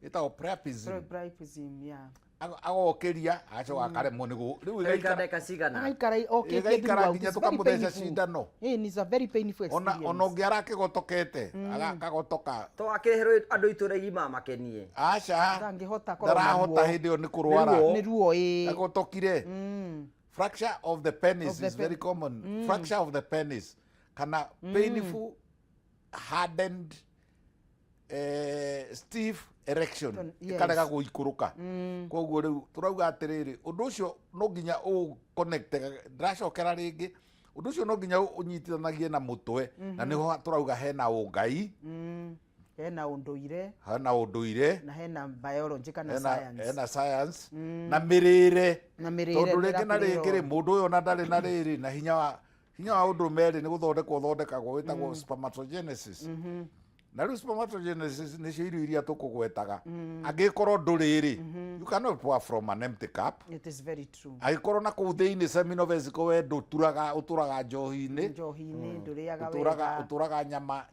ĩtagwo priapism. Priapism, yeah. Agokĩria agacoka akaremwo nĩ rĩu ĩgaikara ĩgaikara ndagĩka cigana? Agaikara okĩtie. Ĩgaikara nginya tũkamũtheca cindano. It's a very painful ona experience. Ona ũngĩ arakĩgotokete akagotoka. To akĩreherwo andũ itũra igima makenie? Aca. Ndangĩhota korwo na Ndarahota ruo. hĩndĩ ĩyo nĩ kũrwara. Nĩ ruo. Nĩ ruo, ĩĩ. Agotokire. Fracture of the penis Of the is very common, fracture of the penis kana painful hardened, stiff erection ĩkarega gũikũrũka. Koguo rĩu tũrauga atĩrĩrĩ, ũndũ ũcio no nginya ũ connect, ndĩracokera rĩngĩ, ũndũ ũcio no nginya ũnyitithanagie na mũtwe, na nĩho tũrauga hena ũngai. Hena ũndũire. Hena ũndũire. Na hena biology kana hena science. Hena science na mĩrĩre. Na mĩrĩre. Tondũ rĩngĩ na nĩ rĩngĩ rĩ, ĩrakĩrĩrwo. Mũndũ ũyũ ona ndarĩ na rĩrĩ na hinya wa ũndũrũme rĩ, nĩ gũthondekwo ũthondekagwo, wĩtagwo spermatogenesis. Na rĩu spermatogenesis nĩcio irio iria tũkũgwetaga. Angĩkorwo ndũrĩ rĩ, you cannot pour from an empty cup. It is very true. Angĩkorwo na kũu thĩinĩ seminal vesicle we ndũturaga, ũtũraga njohi-inĩ, njohi-inĩ, ndũrĩaga ũtũraga wega. Ũtũraga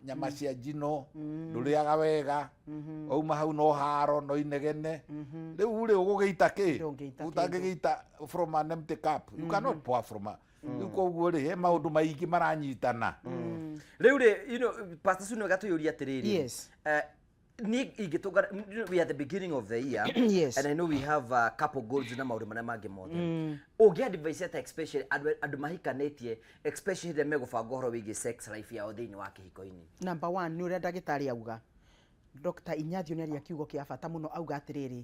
nyama cia njino, ndũrĩaga wega, wauma hau no haro no inegene, rĩu rĩ ũgũgĩita kĩ? Ndũngĩita. Ũtangĩgĩita from an empty cup, you cannot pour from a rĩu. Koguo rĩ, he maũndũ maingĩ maranyitana. Rĩu rĩ, Pastor Sue, gatũyũria atĩrĩrĩ. Niĩ ingĩtũngana, we are at the beginning of the year and I know we have a couple goals na maũndũ marĩa mangĩ mothe. Ũngĩ advise ata, especially andũ mahikanĩtie, especially rĩrĩa megũbanga ũhoro wĩgiĩ sex life yao thĩinĩ wa kĩhiko-inĩ? Number one nĩ ũrĩa ndagĩtarĩ auga, Dr. Inyathio nĩ aria kiugo kĩa bata mũno, auga atĩrĩrĩ,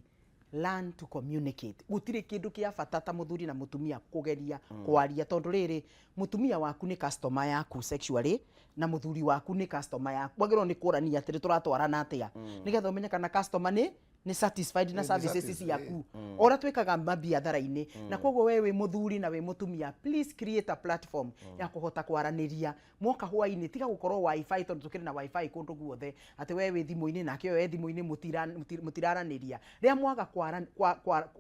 learn to communicate. Gũtirĩ kĩndũ kĩa bata ta mũthuri na mũtumia kũgeria kwaria, tondũ rĩrĩ, mũtumia waku nĩ customer yaku sexually na mũthuri waku nĩ customer yaku. Wagĩrĩirwo nĩ kũrania atĩrĩ, tũratwarana atĩa, nĩgetha ũmenye kana customer nĩ Nĩ satisfied na Nĩ services satisfied. ciaku ũrĩa twĩkaga mabiathara-inĩ. Na koguo we wĩ mũthuri na wĩ mũtumia, please create a platform ya kũhota kwaranĩria mwoka hwainĩ. Tiga gũkorwo WiFi, tondũ tũkĩrĩ na WiFi kũndũ guothe, atĩ we wĩ thimũ-inĩ nake ũyũ e thimũ-inĩ, mũtiraranĩria. Rĩrĩa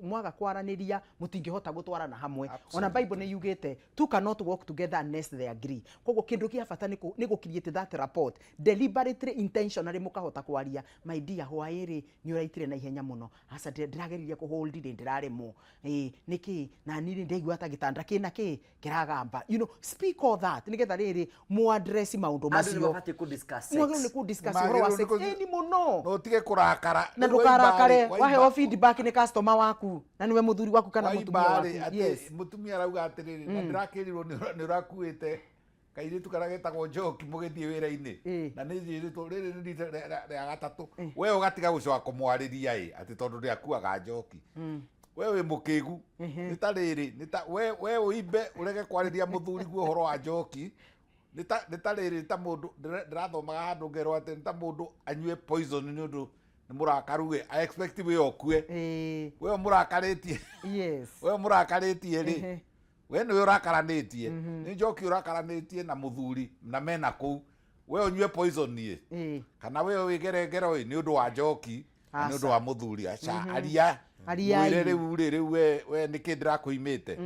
mwaga kwaranĩria, mũtingĩhota gũtwarana hamwe. Ona Bible nĩ yugĩte, "Two cannot walk together unless they agree." Koguo kĩndũ kĩa bata nĩ gũ create that rapport deliberately, intentionally, mũkahota kwaria. "My dear, hwaĩ-rĩ nĩ ũraitire na ihenya mũno." "Aca, ndĩrageririe kũhold rĩ, ndĩraremwo." "Ĩ nĩkĩ?" "Na niĩ ndaigua ta gĩtanda kĩna kĩ kĩragamba." Speak all that nĩgetha rĩrĩ mũ address maũndũ Andũ nĩ macio. mabatiĩ kũ discuss sex. Mwagĩrĩirwo nĩ kũ discuss ũhoro wa Magĩrĩirwo nĩ sex. Ĩni mũno. No ũtige kũrakara. Na Rĩu ndũkarakare waimba-rĩ, waheo feedback nĩ customer waku na nĩwe mũthuri waku kana mũtumia waimba-rĩ, waku. atĩ mũtumia arauga atĩrĩrĩ, "Na ndĩrakĩrirwo nĩ ũrakuĩte kairĩtu karĩa getagwo Njoki mũgĩthiĩ wĩra-inĩ." Na nĩ njĩrĩtwo rĩrĩ nĩ rita rĩa gatatũ we ũgatiga gũcoka kũmwarĩria ĩ atĩ tondũ ndĩakuaga Njoki. We wĩ mũkĩgu. Nĩ ta rĩrĩ, nĩ ta we ũimbe ũrege kwarĩria mũthuri guo ũhoro wa Njoki. Nĩ ta rĩrĩ, nĩ ta mũndũ ndĩrathomaga handũ ngerwo atĩ nĩ ta mũndũ anyue poison nĩ ũndũ nĩ mũrakaru ĩ, I expect we ũkue. We mũrakarĩtie. We mũrakarĩtie rĩ, we nĩwe ũrakaranĩtie, nĩ Njoki ũrakaranĩtie na mũthuri na mena kũu, we ũnyue poison ĩ, kana we wĩgere ngero ĩ nĩ ũndũ wa Njoki na nĩ ũndũ wa mũthuri. Aca, aria. Ariai. Mwĩre rĩu rĩ, rĩu we nĩkĩ ndĩrakũimĩte?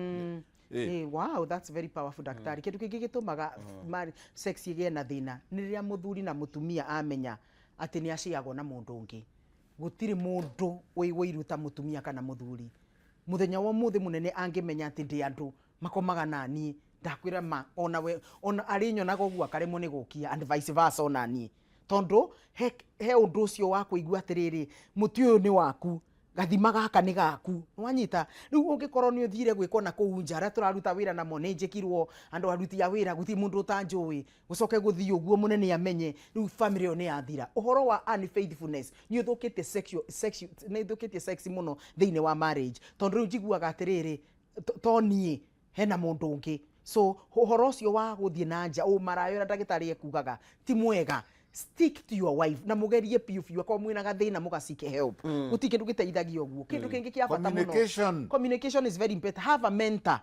Wow, that's very powerful, daktari. Kĩndũ kĩngĩ gĩtũmaga sex ĩgĩe na thĩna nĩ rĩrĩa mũthuri na mũtumia amenya atĩ nĩ aciagwo na mũndũ ũngĩ. Gũtirĩ mũndũ wĩ wĩiru ta mũtumia kana mũthuri. Mũthenya wa ũmũthĩ mũnene angĩmenya atĩ ndĩ andũ makomaga na niĩ, ndakwĩra ma, ona we ona arĩ nyonaga ũguo akaremwo nĩ gũkia, and vice versa ona niĩ, tondũ he ũndũ ũcio wa kũigua atĩrĩrĩ, mũtĩ ũyũ nĩ waku, gathima gaka nĩ gaku. Nĩwanyita? Rĩu ũngĩkorwo nĩ ũthire gwĩkwo na kũu nja, arĩa tũraruta wĩra namo nĩ njĩkirwo andũ aruti a wĩra, gũtirĩ mũndũ ũtanjũĩ, gũcoke gũthiĩ ũguo mũnene amenye, rĩu family ĩyo nĩ yathira. Ũhoro wa unfaithfulness nĩ ũthũkĩtie sexual, nĩ ũthũkĩtie sex mũno thĩinĩ wa marriage, tondũ rĩu njiguaga atĩrĩrĩ, to niĩ hena mũndũ ũngĩ. So ũhoro ũcio wa gũthiĩ na nja, ũmaraya ũrĩa ndagĩtarĩ ekugaga ti mwega. Stick to your wife na mũgerie biũ biũ. Akorwo mwĩna gathĩna, mũgacike help. Gũtirĩ kĩndũ gĩteithagia ũguo. Kĩndũ kĩngĩ kĩa bata mũno, Communication. Communication is very important. Have a mentor.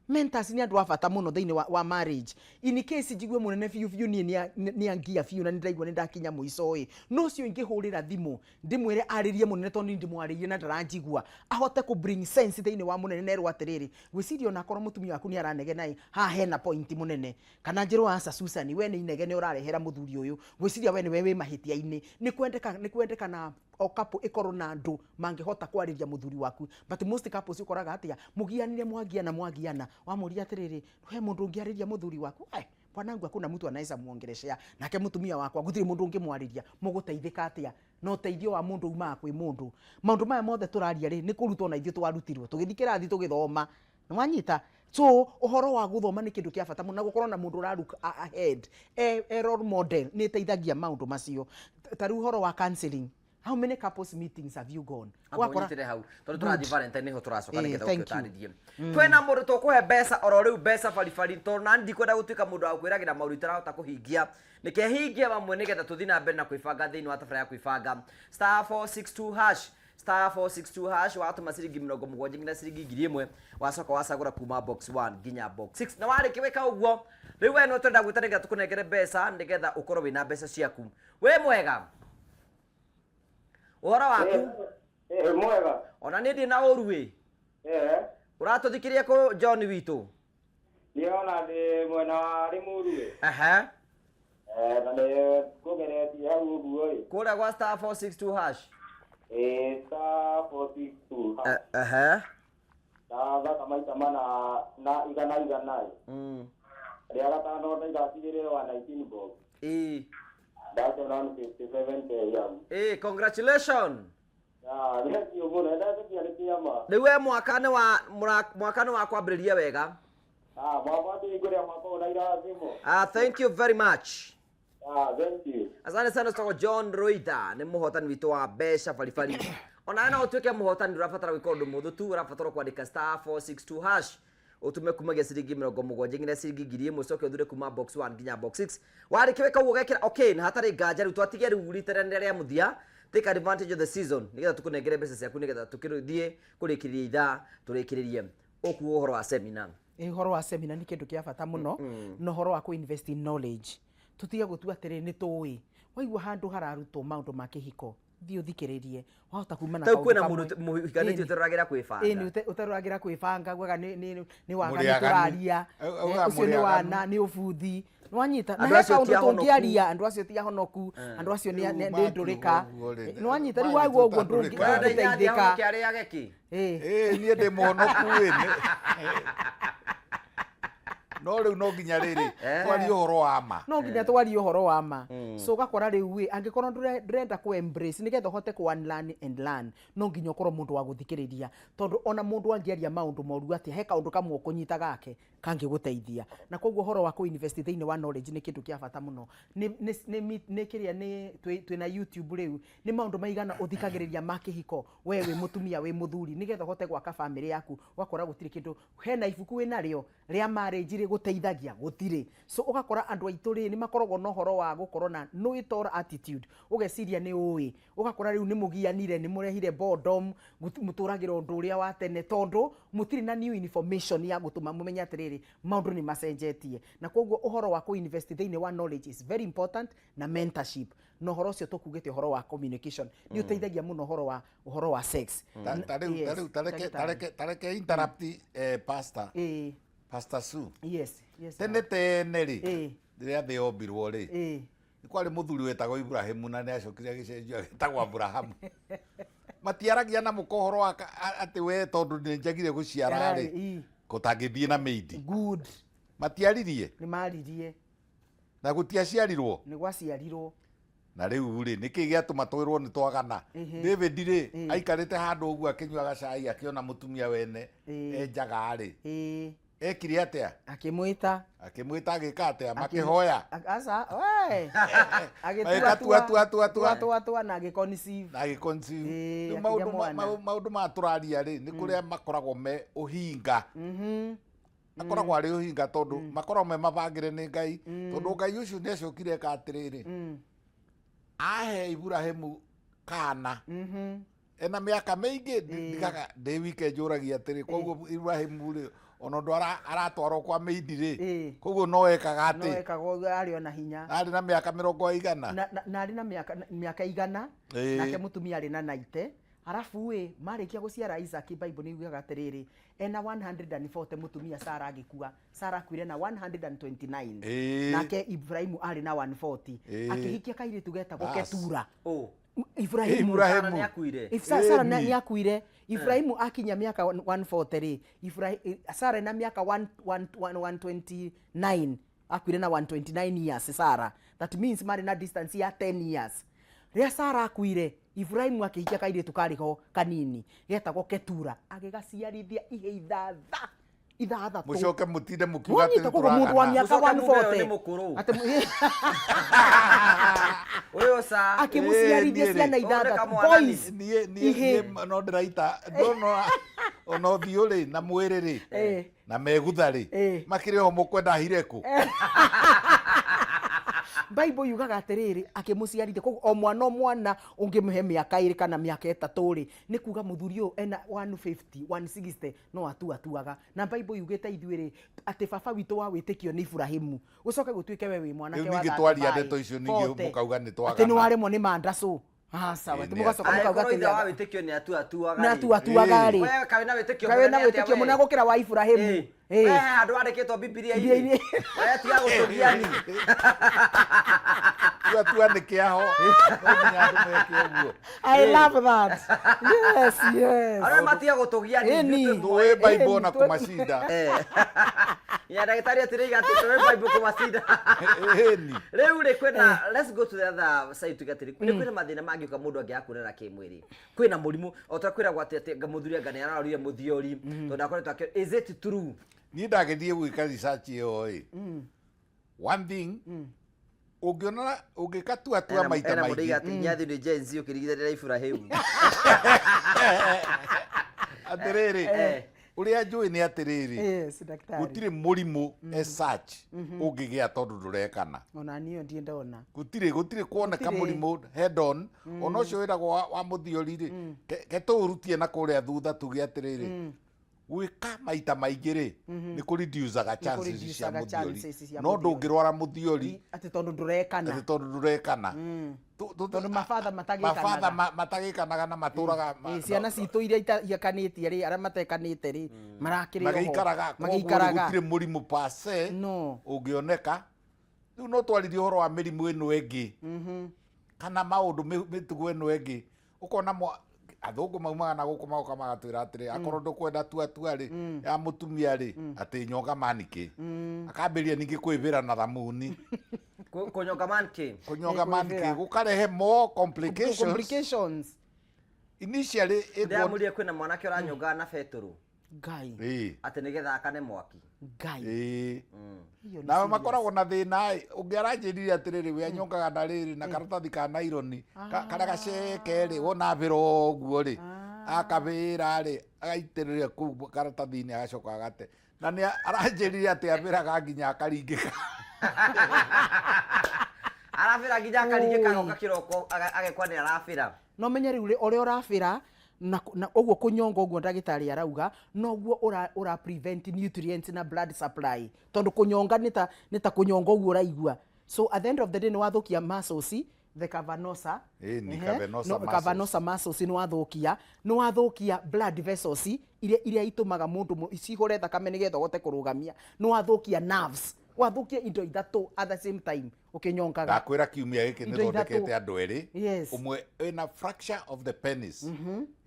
Mentors nĩ andũ a bata mũno thĩinĩ wa marriage. In case njigue mũnene biũ biũ niĩ nĩ angia biũ na nĩ ndaigua nĩ ndakinya mũico ĩ, no ũcio ingĩhũrĩra thimũ ndĩmwĩre arĩrie mũnene, tondũ niĩ ndĩmwarĩirie na ndaranjigua, ahote kũ bring sense thĩinĩ wa mũnene, nerwo atĩrĩrĩ, "Gwĩciria onakorwo mũtumia waku nĩ aranegena ĩ, haha hena point mũnene," kana njĩrwo, "Aca Susan, we nĩ inegene ũrarehera mũthuri ũyũ, gwĩciria we nĩwe wĩ mahĩtia-inĩ." Nĩ kwendekana o couple ĩkorwo na andũ mangĩhota kwarĩria mũthuri waku. But most couples ũkoraga atĩa, mũgianire, mwagiana, mwagiana, wamũria atĩrĩrĩ, "He mũndũ ũngĩarĩria mũthuri waku?" "Ai, bwanangu, hakuna mtu anaweza muongeleshea." "Nake mũtumia wakwa, gũtirĩ mũndũ ũngĩmwarĩria." Mũgũteithĩka atĩa na ũteithio wa mũndũ umaga kwĩ mũndũ? Maũndũ maya mothe tũraria rĩ, nĩ kũrutwo na ithuĩ twarutirwo tũgĩthiĩ kĩrathi tũgĩthoma. Nĩwanyita? So ũhoro wa gũthoma nĩ kĩndũ kĩa bata mũno, na gũkorwo na mũndũ ũra look ahead e role model nĩ ĩteithagia maũndũ macio. Ta rĩu ũhoro wa counseling, how many couples meetings have you gone? Amba ũnyitĩre hau, tondũ tũrathiĩ Valentine, nĩho tũracoka. Nĩgetha Thank you. ũkĩũtarĩrie, twĩna mũndũ tũkũhe mbeca oro rĩu, mbeca baribari, tondũ nani ndikwenda gũtuĩka mũndũ wa kwĩragĩra maũndũ itarahota kũhingia. Nĩke hingie mamwe nĩgetha tũthiĩ na mbere na kwĩbanga thĩinĩ wa tabarĩra ya kwĩbanga. *462#, *462#, watũma ciringi 70 nginya ciringi 1000, wacoka wacagũra kuma box 1 nginya box 6. Na warĩkia gwĩka ũguo, rĩu we no twenda gwĩta nĩgetha tũkũnengere mbeca, nĩgetha ũkorwo wĩna mbeca ciaku. Wĩ mwega? Ũhoro waku? Eh, mwega. Ona niĩ ndĩ na ũru ĩ. Ũratũthikĩria kũ, John witũ? Niĩ ona ndĩ mwena wa Rĩmuru ĩ. Eh, na nĩ kũgeretie hau ũguo ĩ. Kũrĩa gwa *462#. Ĩ, *462. Ndathaka maita mana na igana igana ĩ. Rĩa gatano ndaigatigĩrĩre wa 19 bob. Ndakĩona nĩ 57 K hau. Ĩ, congratulations. Ah, thengiũ mũno, ndetĩkia nĩ kĩama. Rĩu we mwaka nĩ wa mwaka nĩ wa kwambĩrĩria wega. Ah, mwaka ndingũrĩa mwaka ũyũ na irathimo. Ah, thank you very much. Ah, thank you. Asante sana. Tũtagwo John Roitha, nĩ mũhotani witũ wa mbeca baribari. Onawe no ũtuĩke mũhotani, ũrabatara gwĩka ũndũ mũhũthũ tu. Ũrabatara kwandĩka *462#, ũtume kumagia ciringi 70 nginya ciringi 1000, ũcoke ũthure kuma box 1 nginya box 6. Warĩkia gwĩka ũguo, ũgekĩra okay na hatarĩ nganja. Rĩu twatigia rĩu rita rĩa mũthia. Take advantage of the season nigetha tukunengere mbeca ciaku nigetha tukithie kurikiria ithaa turikiririe ukuo uhoro wa seminar. Ũhoro wa seminar nĩ kĩndũ kĩa bata mũno, na ũhoro wa kũ invest in knowledge. Tũtige gũtua atĩrĩ nĩ tũĩ. Waigua handũ hararutwo maũndũ ma kĩhiko, thiĩ ũthikĩrĩrie, wahota kuma na Tau kaũndũ kwĩna kamwe. mũndũ mũhikanĩtie Ĩni. ũtaroragĩra kwĩbanga. Ĩni, ũtaroragĩra kwĩbanga, ugaga nĩ waga Mũrĩ nĩ aganu. tũraria. Augaga Ũcio mũrĩ nĩ aganu. wana, nĩ ũbuthi. Nĩwanyita. Na Andũ he acio kaũndũ ti ahonoku. tũngĩaria, andũ acio ti ahonoku, andũ acio Rĩu nĩ makiuga ndũrĩka. ũguo rĩ, Nĩwanyita, rĩu waigua ũguo magĩtuĩka ndũrĩka. ndũngĩteithĩka. Ahonoke arĩage kĩ? Ĩĩ, niĩ ndĩ mũhonoku ĩ, no rĩu no nginya rĩrĩ twarie ũhoro wa ma. No nginya twarie ũhoro wa ma. So ũgakora rĩu ĩ, angĩkorwo ndũrenda kũ embrace nĩgetha ũhote kũ unlearn and learn, no nginya ũkorwo mũndũ wa gũthikĩrĩria, tondũ ona mũndũ angĩaria maũndũ moru atĩa, he kaũndũ kamwe ũkũnyita gake kangĩgũteithia. Na koguo ũhoro wa kũ invest thĩinĩ wa knowledge nĩ kĩndũ kĩa bata mũno. Nĩ kĩrĩa nĩ twĩna YouTube rĩu, nĩ maũndũ maigana ũthikagĩrĩria ma kĩhiko, we wĩ mũtumia wĩ mũthuri, nĩgetha ũhote gwaka famĩlĩ yaku. Ũgakora gũtirĩ kĩndũ, hena ibuku wĩnarĩo rĩa marriage rĩgũteithagia, gũtirĩ. So ũgakora andũ aitũ rĩ, nĩ makoragwo na ũhoro wa gũkorwo na know it all attitude, ũgeciria nĩ ũĩ, ũgakora rĩu nĩ mũgianire, nĩ mũrehire boredom, mũtũragĩra ũndũ ũrĩa wa tene, tondũ mũtirĩ na new information ya gũtũma mũmenye atĩrĩrĩ maũndũ nĩ macenjetie. Na koguo ũhoro wa kũ invest thĩinĩ wa knowledge is very important, na mentorship, na ũhoro ũcio tũkugĩte ũhoro wa communication nĩ ũteithagia mũno ũhoro wa sex. Ta rĩu Yes, ta rĩu tareke ndagĩtarĩ. tareke interrupt, pastor. Pastor Sue. Yes. Tene tene rĩ, rĩrĩa thĩ yombirwo rĩ, nĩ kwarĩ mũthuri wetagwo Ibrahimu, na nĩ acokire agĩcenjio agĩtagwo Aburahamu. Matiaragia na mũka ũhoro wa atĩ we tondũ nĩ njagire gũciara rĩ, gũtangĩthiĩ na maid. Good. Matiaririe. Nĩ maririe. Na gũtiaciarirwo. Nĩ gwaciarirwo. Na rĩu rĩ, nĩkĩ gĩatũma twĩrwo nĩ twagana? David rĩ, aikarĩte handũ ũguo akĩnyuaga cai, akĩona mũtumia wene enjaga rĩ, ekire atĩa? Akĩmwĩta. Akĩmwĩta, agĩka atĩa? Makĩhoya. Aca we. Magĩka tua, tua, tua, tua. Tua tua na agĩconceive. Na agĩconceive. Ĩĩ, Rĩu akĩgĩa maũndũ mwana. maũndũ maya tũraria rĩ, nĩ kũrĩa makoragwo me ũhinga, akoragwo arĩ ũhinga, tondũ makoragwo me mabangĩre nĩ Ngai, tondũ Ngai ũcio nĩ acokire eka atĩrĩrĩ, ahe Iburahĩmu kana ena mĩaka mĩingĩ. Ndigaga ndĩ wike njũragia atĩrĩ, koguo Ibrahimu rĩ, ona ũndũ aratwarwo kwa maid rĩ, koguo no ekaga No atĩ ekaga ũguo, arĩ ona hinya. Arĩ na mĩaka 100. Na arĩ na mĩaka 100. Nake mũtumia arĩ na 90. Arabu ĩ, marĩkia gũciara Isaac, Bible nĩ yugaga atĩrĩrĩ, ena 140 mũtumia Sara agĩkua. Sara akuire na 129. Nake Ibrahimu arĩ na 140. Akĩhikia kairĩtu getagwo Bas. Ketura. Oh. Ibrahimu. Ibrahimu. Sara nĩ akuire. If Sara Ĩni. nĩ akuire Ibrahimu akinya mĩaka 140 rĩ, Sara ena mĩaka 129, akuire na 129 years Sara. That means marĩ na distance ya 10 years. Rĩrĩa Sara akuire, Ibrahimu akĩhikia kairĩtu karĩ ho kanini getagwo Ketura, agĩgaciarithia ihe ithatha ithathatũ. Mũcoke mũtinde mũkiuga atĩ Wanyita, koguo mũndũ wa nĩtũragana. mĩaka Mũcoke muge ũyũ 140 nĩ mũkũrũ. Atĩ Ũyũ ca. Akĩmũciarithia Ĩĩ, niĩ rĩ. ciana Ũyũ nĩ ithathatũ, kamwanani. boys. Niĩ Ihĩ. niĩ no ndĩraita ndona ona ũthiũ rĩ, na mwĩrĩ rĩ, na megutha rĩ, makĩrĩ ho mũkwenda hire kũ? Bible yugaga atĩrĩrĩ, akĩmũciarithia, koguo o mwana o mwana ũngĩmũhe mĩaka 2 kana mĩaka 3 rĩ, nĩ kuga mũthuri ũyũ ena 150 160 no atuatuaga. Na Bible yugĩte ithuĩ rĩ, atĩ baba witũ wa wĩtĩkio nĩ Ibrahimu, ũcoke gũtuĩke we wĩ mwanake Rĩu wa ningĩ twaria 35, ndeto icio ningĩ 40. mũkauga nĩ Atĩ nĩ twagana. waremwo nĩ mandacũ. Aca, Ĩĩ, atĩ nĩ mũgacoka mũkauga Angĩkorwo ithe wa atĩ wĩtĩkio nĩ atuatuaga nĩ rĩ. atuatuaga rĩ, We kaĩ na wĩtĩkio kaĩ wĩna mũnene atĩa wĩtĩkio we? mũnene gũkĩra wa Ibrahimu? Ĩĩ. We handũ wandĩkĩtwo Bibilia-inĩ. Bibilia-inĩ. We tiga gũtũgiani. Tua tua nĩ kĩaho, no nginya andũ meke ũguo. I love that. Yes. Arĩa matiga gũtũgiani. Ĩni. Tũĩ Bible Ĩni, na kũmacinda. Ya ndagĩtarĩ atĩrĩiga atĩ tũĩ Bible kũmacinda. Ĩni. Rĩu rĩ, kwĩna, let's go to the other side, tuge atĩrĩ, nĩ kwĩna mathĩna mangĩũka mũndũ angĩaga kuonana kĩmwĩrĩ. Kwĩna mũrimũ o ta kwĩragwo atĩ mũthuri anga nĩ ararorire mũthiori tondũ akoretwo akĩ, is it true? Niĩ ndagĩthiĩ gwĩka research ĩyo ĩ, one thing ũngĩona ũngĩka tua tua maita Ena mũndũ maingĩ atĩ nyathi nĩ Gen Z ũkĩringithania na Ibrahimu. Atĩrĩrĩ, Ũrĩa njũĩ nĩ atĩrĩrĩ, Yes, daktari. gũtirĩ mũrimũ as such ũngĩgĩa tondũ ndũrekana. Ona niĩ ndirĩ ndona. Gũtirĩ kuoneka Gũtirĩ. Mũrimũ head on, ona ũcio wĩragwo wa mũthiori rĩ, ke tũũrutie na kũrĩa thutha, tuge atĩrĩrĩ, gwĩka maita maingĩ rĩ, nĩ kũreducaga chances cia kũreducaga mũthiori, chances cia no mũthiori. Ndũngĩrwara mũthiori atĩ tondũ ndũrekana. Atĩ tondũ ndũrekana. Tondũ mabatha matagĩkanaga. Mabatha matagĩkanaga na matũraga Ĩ, ciana citũ iria itahikanĩtie rĩ, arĩa matekanĩte rĩ, marakĩrĩ oho. Magĩikaraga koguo rĩ, Magĩikaraga. Gũtirĩ mũrimũ per se No. ũngĩoneka. Rĩu no twaririe ũhoro wa mĩrimũ ĩno ĩngĩ kana maũndũ mĩtugo ĩno ĩngĩ, ũkona athũngũ maumaga na gũkũ magoka magatwĩra atĩrĩ, akorwo ndũkwenda tua tua rĩ ya mũtumia rĩ, atĩ nyonga manike, akambĩrĩria ningĩ kwĩvĩra na thamuni. Kũnyonga manke. Kũnyonga Ĩ, manke kwĩvĩra. gũkarehe more complications. Complications. Initially ĩkuo- Ndĩramũrire kwĩna mwanake ũranyongaga na betũrũ. Ngai. Atĩ nĩgetha akane mwaki. Ngai. Hiyo nĩ Nao serious. makoragwo na thĩna ĩ, ũngĩ aranjĩrire atĩrĩrĩ, we anyongaga na rĩrĩ na karatathi ka naironi karĩa gaceke rĩ, wona abĩra ũguo rĩ, akabĩra rĩ, agaitĩrĩria kũu karatathi-inĩ, agacoka agate, na nĩ aranjĩrire atĩ abĩraga nginya akaringĩka. Arabĩra nginya akaringĩka, agoka kĩroko agekwa nĩ arabĩra. No menye rĩu ũrĩa ũrabĩra na ũguo kũnyonga ũguo ndagĩtarĩ arauga, noguo ũra prevent nutrients na blood supply, tondũ kũnyonga nĩ ta kũnyonga ũguo ũraigua. So at the end of the day nĩ wathũkia muscles, the cavernosa. Ĩni, Ehe, cavernosa no, muscles. Cavernosa muscles nĩ wathũkia blood vessels iria itũmaga mũndũ cihũre thakame nĩgetha ũhote kũrũgamia, nĩ wathũkia nerves, wathũkia indo ithatũ at the same time ũkĩnyongaga. Ndakwĩra kiumia gĩkĩ nĩ Indo ithatũ. thondekete andũ erĩ. Ũmwe ĩna fracture of the penis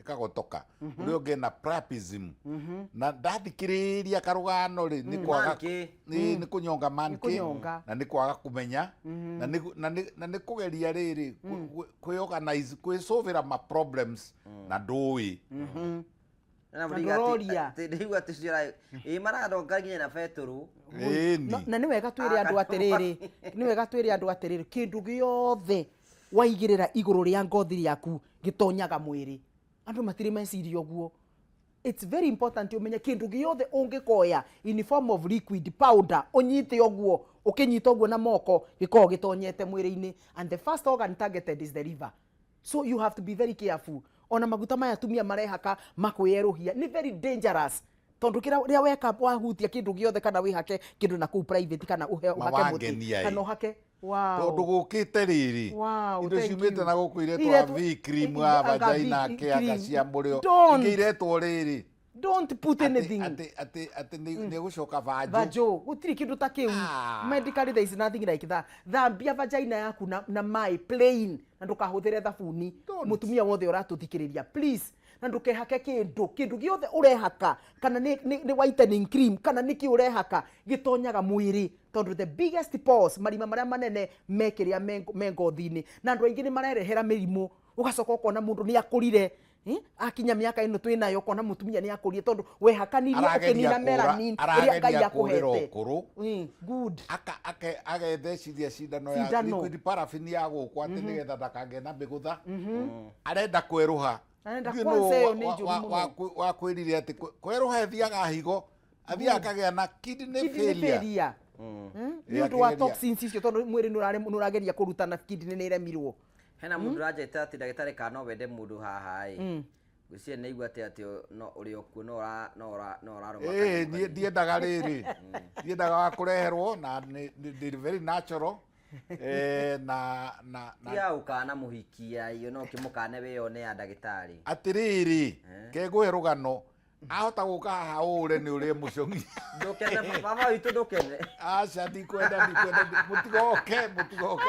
ĩkagotoka, ũrĩa ũngĩ ena priapism, na ndathikĩrĩria karũgano rĩ, nĩ kwaga Mankĩ. nĩ kũnyonga mankĩ. Kũnyonga. Na nĩ kwaga kũmenya na nĩ kũgeria rĩrĩ kwĩ-organize, kwĩcũvĩra ma problems na ndũĩ. Na Na mũriga atĩ- ndũroria. Atĩ ndĩigua atĩ cio ĩ maradonga nginya na betũrũ. Ĩni. No, na nĩ wega twĩre andũ atĩrĩrĩ, nĩ wega twĩre andũ atĩrĩrĩ, kĩndũ gĩothe waigĩrĩra igũrũ rĩa ngothi yaku gĩtonyaga mwĩrĩ. Andũ matirĩ meciria ũguo. It's very important ũmenye kĩndũ gĩothe ũngĩkoya in form of liquid powder, ũnyite ũguo, ũkĩnyita ũguo na moko, gĩkoragwo gĩtonyete mwĩrĩ-inĩ, and the first organ targeted is the liver, so you have to be very careful. Ona maguta maya atumia marehaka makwĩerũhia nĩ very dangerous, tondũ kĩrĩa rĩrĩa weka wahutia kĩndũ gĩothe kana wĩhake kĩndũ na kũu private kana ũhake mũtĩ Mawangenia ĩ. kana ũhake, wow. Tondũ gũkĩte rĩrĩ, indo Thank ciumĩte you. na gũkũ iretwo V cream, a anga vagina V kĩanga cream. cia mũrĩo. Don't. Ingĩ iretwo rĩrĩ Don't put anything. Atĩ nĩ gũcoka vanjũ. Vajo gũtirĩ kĩndũ ta kĩu. Ah. Medically there is nothing like that. Thambia vagina yaku na maĩ plain na ndũkahũthĩre thabuni. Don't. Mũtumia wothe ũratũthikĩrĩria, please, na ndũkehake kĩndũ gĩothe ũrehaka, kana nĩ whitening cream kana nĩ kĩ ũrehaka, gĩtonyaga mwĩrĩ, tondũ the biggest pores, marima marĩa manene me kĩrĩa me ngothi-inĩ, na andũ aingĩ nĩ marerehera mĩrimũ. Ũgacoka ũkona mũndũ nĩ akũrire, akinya mĩaka ĩno twĩnayo, ũkona mũtumia nĩ akũrire tondũ wehakanirie Arageria ũkĩnina melanin ĩrĩa Ngai arageria kũrĩra akũhete. ũkũrũ. Good. Agethecithia cindano ya Cindano. liquid paraffin ya gũkũ atĩ nĩgetha ndakagĩe na mĩgũtha, arenda kwerũha. Arenda Ndiũĩ kwanza nũ ĩyo nĩ njũru mũno. Wakwĩrire atĩ kwerũha ĩthiaga higo, athiaga akagĩa na kidney Kidney failure. failure. Ĩ, Nĩ ũndũ wa akĩgeria. toxins icio, tondũ mwĩrĩ nĩ ũrageria kũruta na kidney nĩ ĩremirwo. Hena mũndũ ũranjĩta atĩ ndagĩtarĩ, kana no wende mũndũ haha ĩ, ngwĩciria nĩ aigua atĩ no ũrĩ o kuo no ũrarũma Ĩĩ, kanua niĩ kanini. ndiendaga rĩrĩ, ndiendaga wa kũreherwo na nĩ very natural, na Tiga gũkana mũhikia iyo, no ũkĩmũkane wĩyone ya ndagĩtarĩ. Atĩrĩrĩ, kengũhe rũgano, ahota gũka haha ũre nĩ ũrĩa mũcong'i. Ndũkene, baba witũ, ndũkene. Aca, ndikwenda, mũtigoke, mũtigoke,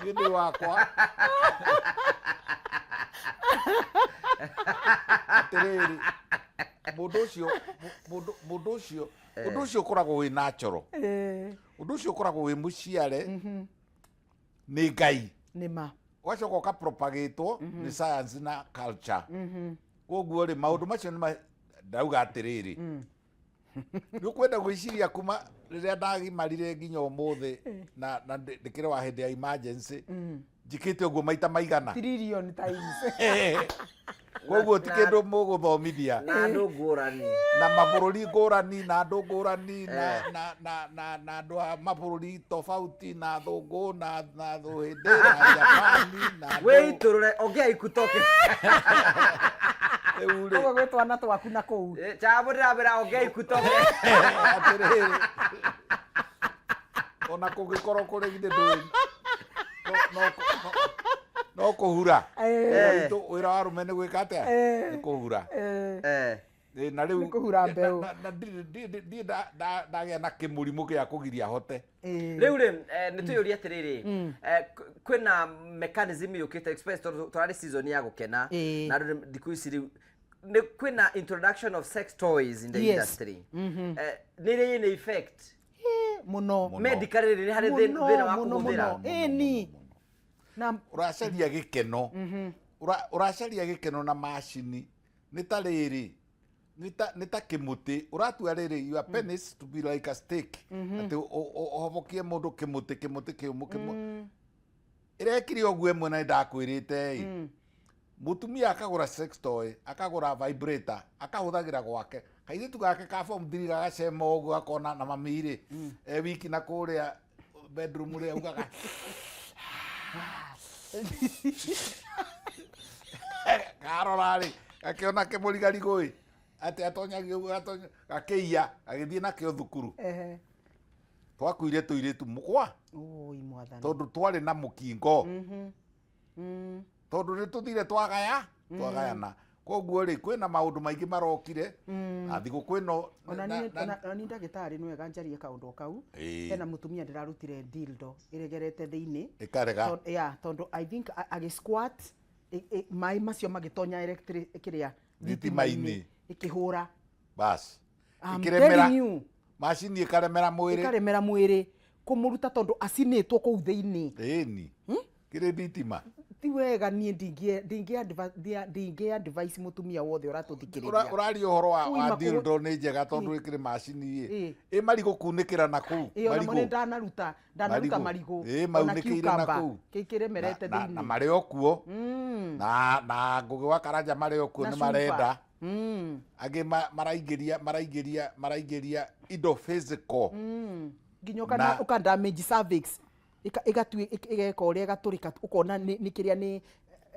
niĩ ndĩ wakwa. Atĩrĩrĩ, mũndũ ũcio mũndũ ũcio ũkoragwo wĩ natural, ũndũ ũcio ũkoragwo wĩ mũciare nĩ Ngai, Nĩ ma. Ũgacoka ũkapropagĩtwo nĩ science na culture. Koguo rĩ, maũndũ macio nĩ ndauga atĩrĩrĩ, Nĩ ũkwenda gwĩciria kuma rĩrĩa ndagimarire nginya ũmũthĩ na na ndĩkĩrĩ wa hĩndĩ ya emergency, njĩkĩte ũguo maita maigana? Trillion times. Koguo ti kĩndũ mũgũthomithia. Na andũ ngũrani. Na mabũrũri ngũrani, na andũ ngũrani, na na na na na andũ a mabũrũri tofauti, na thũngũ, na thũhĩndĩ, na Japani, na andũ. Wĩitũrũre, ongea ikutoke. Rĩu rĩ, Ũguo gwĩ twana twaku na kũu. Chambo ndĩramwĩra ongea ikutoke. Atĩrĩrĩ, ona kũngĩkorwo kũrĩ githĩ ndũĩ no kũhura. Wĩra witũ, wĩra wa arũme nĩ gwĩka atĩa? Nĩ kũhura. Na rĩu Nĩ kũhura mbeũ. Na ndirĩ ndagĩa na kĩmũrimũ gĩa kũgiria hote. Rĩu rĩ, nĩ twĩyũrie atĩrĩrĩ, kwĩna mechanism yũkĩte express tondũ tũrarĩ season ya gũkena, na andũ thikũ ici rĩu nĩ kwĩna introduction of sex toys in the industry. Nĩ ĩrĩ ĩna effect? Mũno. Mũno. Medically nĩ harĩ Mũno, thĩna wa mũno, kũhũthĩra? Mũno. Ĩni. Na ũracaria gĩkeno. Ũracaria gĩkeno na macini nĩ ta rĩrĩ, nĩ ta kĩmũtĩ ũratua rĩrĩ, your penis to be like a stick, atĩ ũhobokie mũndũ kĩmũtĩ, kĩmũtĩ kĩũmũ kĩmũ ĩrekire ũguo ĩmwe. Na nĩndakwĩrĩte ĩ, mũtumia akagũra sex toy, akagũra vibrator, akahũthagĩra gwake, kairĩtu gake ka form 3 gagacema ũguo, gakona na mami rĩ e wiki na kũrĩa bedroom rĩ, augaga karora rĩ, gakĩona kĩmũrigarigũ ĩ, atĩ atonyagia ũguo, atonya gakĩiya, gagĩthiĩ nakĩo thukuru. Twakuire tũirĩtu mũgwa. Oi mwathani. Tondũ twarĩ na mũkingo, tondũ nĩ tũthire twagaya twagayana. Koguo rĩ, kwĩna maũndũ maingĩ marokire na thigũkũ ĩno. Ona niĩ ndagĩtarĩ, nĩ wega njarie kaũndũ o kau. Hena mũtumia ndĩrarutire dildo ĩregerete thĩinĩ. Ĩkarega. Yeah, tondũ I think agĩ squat, maĩ macio magĩtonya electric kĩrĩa Thitima-inĩ. Ĩkĩhũra. Bas. I'm Ĩkĩremera. telling you. Macini ĩkaremera mwĩrĩ. Ĩkaremera mwĩrĩ kũmũruta tondũ acinĩtwo kũu thĩinĩ. Ĩni kĩrĩ thitima. Ti wega, niĩ ndingĩ advise mũtumia wothe ũratũthikĩrĩria. Ũraria ũhoro wa Ui, dildo nĩ njega tondũ ĩkĩrĩ macini ĩ Ĩ. ĩ marigũ kunĩkĩra na kũu. Ĩ, onamo nĩ marigũ ndanaruta marigũ. Ĩ, Ona maunĩkĩire na cucumber, kũu. kĩremerete na thĩinĩ. Marĩ o kuo na Ngũgĩ wa Karanja marĩ o kuo. Na Nĩ cuba. marenda angĩ maraingĩria indo physical. Nginya ũka damage cervix, ĩgeka ũrĩa ĩgatũrĩka, ũkona nĩ kĩrĩa nĩ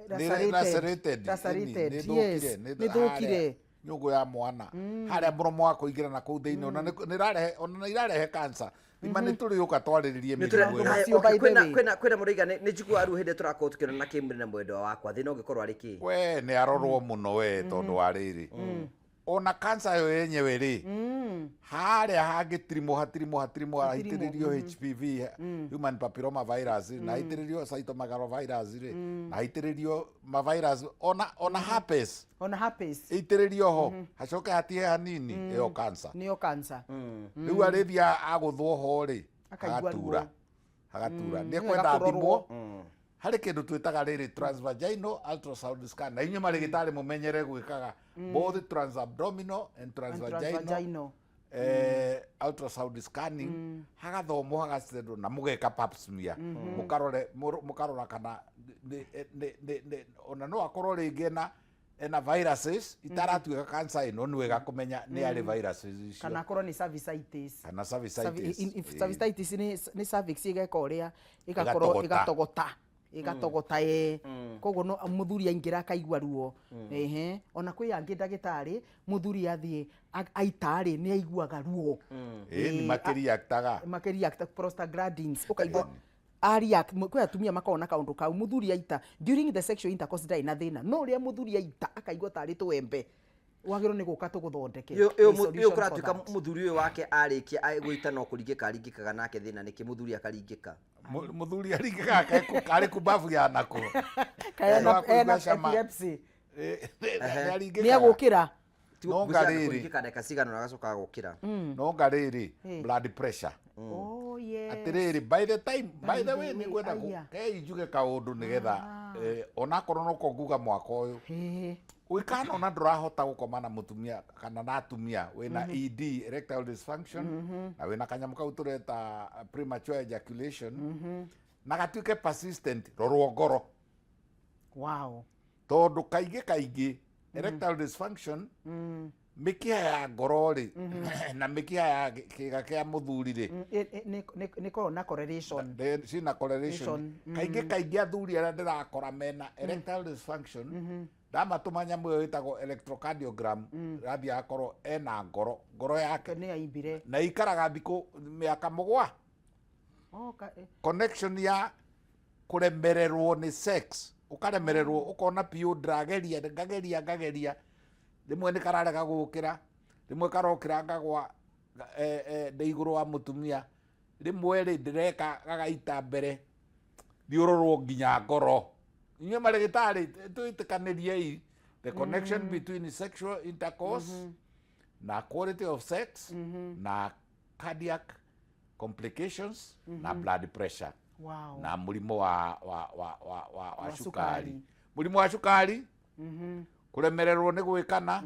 Nĩ lacerated. Lacerated. Ĩni, Yes. nĩ nĩ thũkire. Harĩa nyũngũ ya mwana harĩa mũromo wa kũingĩra na kũu thĩinĩ, ona nĩ ĩrarehe, ona nĩ irarehe cancer. Thima nĩ tũrĩũka twarĩrĩrie Nĩ mĩrimũ ĩyo. Macio, by the way. Kwĩna mũraiga nĩ njiguaga rĩu hĩndĩ tũrakorwo tũkĩonana na kĩmwĩrĩ na mwendwa wakwa, thĩna ũngĩkorwo arĩ kĩ? We nĩ arorwo mũno we, tondũ wa rĩrĩ, ona cancer ĩyo yenyewe rĩ, harĩa hangĩtirimwo hatirimwo hatirimwo, haitĩrĩrio HPV, human papilloma virus, na haitĩrĩrio cytomegalovirus rĩ, na haitĩrĩrio mavirus, ona herpes. Ona herpes. Ĩitĩrĩrio ho hacoke hatige hanini, ĩyo cancer. Nĩyo cancer. Rĩu arĩthia agũthwo ho rĩ, Akaigua hagatura ruo. Hagatura, nĩ Nĩ wega ekwenda kũrorwo. thimwo. Harĩ kĩndũ twĩtaga rĩrĩ transvaginal ultrasound scan, na inyuĩ marĩgĩtarĩ mũmenyere gwĩkaga both transabdominal and transvaginal transvaginal. Ultrasound scanning, hagathomwo, hagacendwo na mũgeka pap smear, mũkarore mũkarora kana ona no akorwo rĩngĩ ena viruses itaratuĩka cancer ĩno. Nĩ wega kũmenya nĩ arĩ viruses icio. Kana akorwo nĩ cervicitis. Kana cervicitis. Cervicitis nĩ cervix ĩgeka ũrĩa ĩgakorwo Ĩgatogota. Ĩgatogota ĩ, koguo no mũthuri aingĩra akaigua ruo. Ehe, ona kwĩ angĩ, ndagĩtarĩ, mũthuri athiĩ aita rĩ, nĩ aiguaga ruo. Ĩ ni makĩriaktaga. Makĩreact prostaglandins, ũkaigua areact. Kwĩ atumia makoragwo na kaũndũ kau, mũthuri aita during the sexual intercourse ndarĩ na thĩna, no ũrĩa mũthuri aita akaigua tarĩ tũembe, wagĩrĩirwo nĩ gũka tũgũthondeke. Ũyũ kũratuĩka mũthuri ũyũ wake arĩkia gũita no kũringĩka aringĩkaga nake, thĩna nĩkĩ mũthuri akaringĩka? Mũthuri aringĩkaga karĩ kumbabu ya nako. Ena epilepsy. Nĩ egũkĩra. No ngarĩrĩ. Kũringĩka ndagĩka cigana agacoka gũkĩra. No ngarĩrĩ, blood pressure. Oh yes. Atĩrĩrĩ, by the time, by the way, the way, nĩ ngwenda aya. kei njuge kaũndũ nĩgetha onakorwo noko nguga mwaka ũyũ. Ũngĩkana ona ndũrahota gũkoma na mũtumia kana na atumia wĩna ED, erectile dysfunction, na wĩna kanyamũ kau tũreta premature ejaculation, na gatuĩke persistent, rorwo ngoro. Wow. Tondũ kaingĩ kaingĩ erectile dysfunction, mĩkiha ya ngoro rĩ, na mĩkiha ya kĩga kĩa mũthuri rĩ, Nĩ koragwo na correlation. Ciĩna correlation. Kaingĩ kaingĩ athuri arĩa ndĩrakora mena erectile dysfunction, ndamatũma nyamũ ĩyo ĩtagwo electrocardiogram, rathiĩ agakorwo ena ngoro, ngoro yake nĩ yaimbire, na ikaraga thikũ mĩaka 7. Oh. Connection ya kũremererwo nĩ sex, ũkaremererwo, ũkona piũ, ndĩrageria, ngageria, ngageria, rĩmwe nĩ kararega gũkĩra, rĩmwe karokĩra ngagwa ndĩ igũrũ wa mũtumia, rĩmwe rĩ ndĩreka gagaita mbere, thiũrũrwo nginya ngoro. Inyuĩ marĩgĩtarĩ twĩtĩkanĩriei the connection between sexual intercourse na quality of sex na cardiac complications na blood pressure na mũrimũ wa wa cukari. Cukari. Mũrimũ wa cukari, kũremererwo nĩ gwĩkana,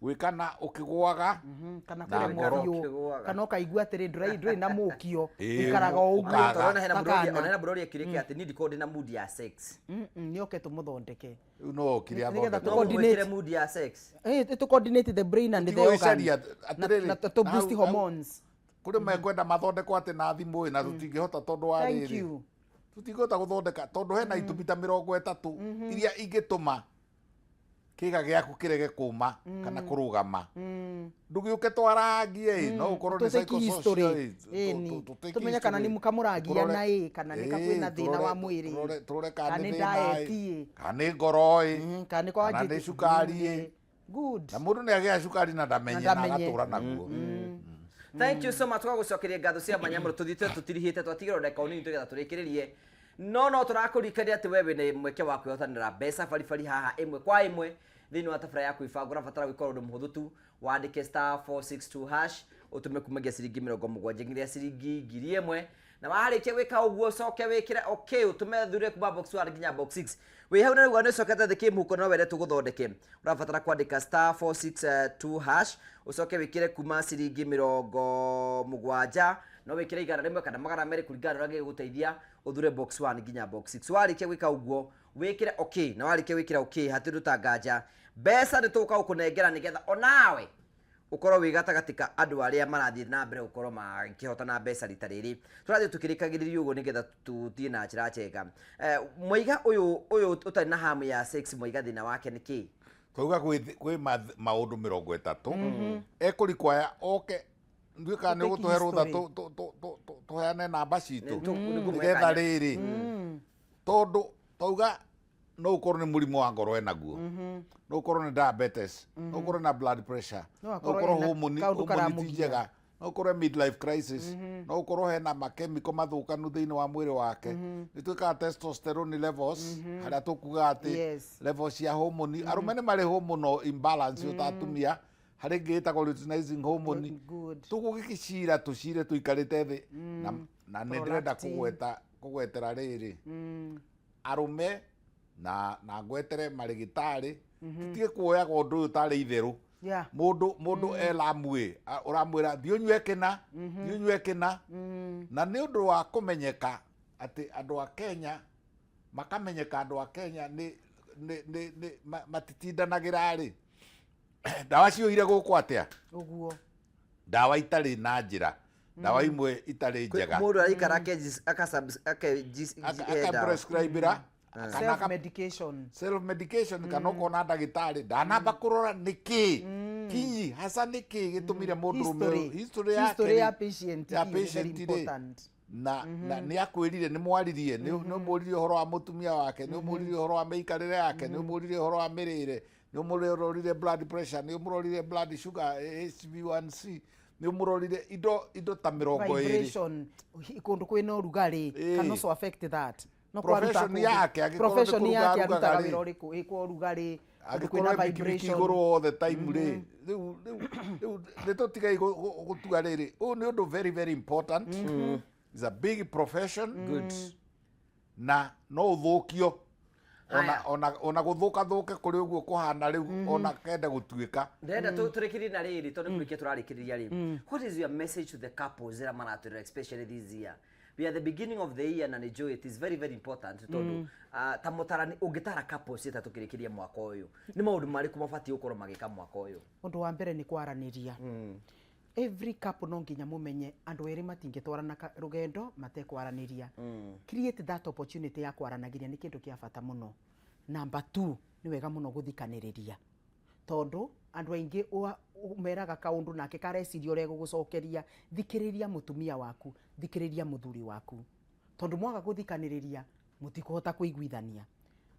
gwĩkana ũkĩgũaga, Kana na kũremwo ngoro. biũ, Ũkĩgũaga. kana ũkaigua atĩrĩ ndũrĩ na mũkio, Ĩĩ, ũikaraga o ũguo. ũkaga. Tondũ ona hena ta mũndũ ũrĩa- kana. ona hena mũndũ ũrĩa kĩrĩke atĩ niĩ ndikoragwo ndĩ na mood ya sex. Nĩ oke tũmũthondeke. Rĩu no okire Nĩgetha athondekwo. No coordinate. mũmwĩkĩre mood ya sex. Tũ coordinate the brain and the Tigo organ gũcaria, na atĩrĩrĩ, na tũ boost hormones. Kũrĩ mekwenda mathondekwo atĩ na thimũ ĩ, na tũtingĩhota tondũ wa Thank rĩrĩ, you. tũtingĩhota gũthondeka tondũ hena itũmi ta 30 iria ingĩtũma kĩga gĩaku kĩrege kũma kana kũrũgama. Ndũgĩũke twarangie ĩ, no ũkorwo nĩ Tũ take psychosocial history. ĩ, Ĩni. tũ take Tũmenye kana history. nĩ kamũragia na ĩ, kana nĩ kwĩna thĩna wa mwĩrĩ, tũrore kana kana nĩ nĩ thĩna diet ĩ, ĩ. kana nĩ ngoro ĩ, Kana nĩ kwa kana nĩ cukari ĩ. Good. Na mũndũ nĩ agĩa cukari na ndamenye, Na na ndamenye. agatũra naguo. Thank you so much. Tũgagũcokeria ngatho cia mwanya mũno. Tũthiĩte tũtirihĩte, twatigĩrwo ndagĩka o nini tũgetha tũrĩkĩrĩrie, no tũrakũririkania atĩ we wĩna mweke wa kwĩhotanĩra mbeca baribari haha ĩmwe kwa ĩmwe thĩinĩ wa tabara ya kwĩbanga. Ũrabatara gwĩka ũndũ mũhũthũ tu, wandĩke *462# ũtũme kumagia ciringi 70 nginya ciringi 1000, na warĩkia gwĩka ũguo ũcoke wĩkĩre okay, ũtũme thure kuma box 1 nginya box 6. Wĩ hau na rĩu nĩ ũcokete thĩ kĩmũhuko, no wende tũgũthondeke, ũrabatara kwandĩka *462# ũcoke wĩkĩre kuma ciringi 70, no wĩkĩre 100 kana 200 kũringana na ũrĩa gĩgũteithia, ũthure box 1 nginya box 6. Warĩkia gwĩka ũguo wĩkĩre okay, na warĩkia gwĩkĩra okay, hatirĩ ũtanganja mbeca nĩ tũgũka gũkũnengera nĩgetha onawe ũkorwo wĩ gatagatĩ ka andũ arĩa marathiĩ na mbere gũkorwo makĩhotana mbeca rita rĩrĩ. Tũrathiĩ tũkĩrĩkagĩrĩria ũguo nĩgetha tũthiĩ na njĩra njega. Mwaiga ũyũ ũtarĩ na hamu ya sex, mwaiga thĩna wake nĩ kĩ? Twauga kwĩ maũndũ 30 ekũrikwaya oke nduĩ kana nĩ Tũ take ũgũtũhe rũtha history. tũheane namba citũ Nĩ nĩgetha kanya. rĩrĩ, tondũ twauga no ũkorwo nĩ mũrimũ wa ngoro enaguo, no ũkorwo nĩ diabetes, no ũkorwo na blood pressure, No no akorwo ũkorwo ena hormone kaũndũ hormone ti karamũgia. njega, no ũkorwo midlife crisis, no ũkorwo hena makemiko mathũkanu thĩinĩ wa mwĩrĩ wake. Nĩ twĩkaga testosterone levels harĩa tũkuga atĩ levels cia hormone, arũme nĩ marĩ hormonal imbalance ta atumia, harĩ ĩngĩ ĩtagwo luteinizing hormone. Tũgũgĩcira tũcire tũikarĩte thĩ na nĩ ndĩrenda Prolactin. kũgweta kũgwetera rĩrĩ, arũme na ngwetere marĩgĩtarĩ, tũtige kuoyaga ũndũ ũyũ tarĩ itherũ. Mũndũ e lamu ĩ, ũramwĩra thiĩ ũnyue kĩna, thiĩ ũnyue kĩna, na nĩ ũndũ wa kũmenyeka atĩ andũ a Kenya makamenyeka, andũ a Kenya nĩ matitindanagĩra rĩ, ndawa ciyũire gũkũ atĩa? Ũguo. Ndawa itarĩ na njĩra, ndawa imwe itarĩ njega. Mũndũ araikara Akaprescribĩra kana Self medication. Self medication, kana ũkona ndagĩtarĩ ndanamba kũrora nĩkĩ kinyi hasa nĩkĩ gĩtũmire mũndũrũme ũyũ, History. history yake History rĩ, ya patient ya is very patient rĩ, important. Na nĩ akwĩrire, nĩ mwaririe, nĩ ũmũririe ũhoro wa mũtumia wake, nĩ ũmũririe ũhoro wa mĩikarĩre yake, nĩ ũmũririe ũhoro wa mĩrĩre, nĩ ũmũrorire blood pressure, nĩ ũmũrorire blood sugar, HbA1c, nĩ ũmũrorire indo ta 20. Vibration, kũndũ kwĩna ũrugarĩ can also affect that. No kwaruta Profession kũndũ- yake, angĩkorwo nĩ profession kũruga yake, arugaga arutaga rĩ. wĩra ũrĩkũ, kwa ũrugarĩ, kũndũ Angĩkorwo kwĩna e bikibiki vibration. igũrũ all the time rĩ, rĩu nĩ tũtigai gũtua rĩrĩ, ũyũ nĩ ũndũ very very important. It's a big profession. Good. Na no ũthũkio. Ona ona ona gũthũka thũke kũrĩ ũguo kũhana rĩu, ona kende gũtuĩka. Ndĩrenda tũrĩkĩrie na rĩrĩ, tondũ nĩ kũrĩkia tũrarĩkĩrĩria rĩ. What is your message to the couples ĩrĩa maratwĩrora, especially this year? We are the beginning of the year, na nĩ njũĩ it is very very important, tondũ ta mũtarani ũngĩtara couples ĩta tũkĩrĩkĩria mwaka ũyũ, nĩ maũndũ marĩkũ mabatiĩ gũkorwo magĩka mwaka ũyũ? Ũndũ wa mbere nĩ kwaranĩria. Every couple no nginya mũmenye andũ erĩ matingĩtwarana rũgendo matekwaranĩria. Create that opportunity ya kwaranagĩria, nĩ kĩndũ kĩa bata mũno. Number two, nĩ wega mũno gũthikanĩrĩria, tondũ andũ aingĩ meraga kaũndũ nake kareciria ũrĩa egũgũcokeria. Thikĩrĩria mũtumia waku, thikĩrĩria mũthuri waku, tondũ mwaga gũthikanĩrĩria mũtikũhota kũiguithania.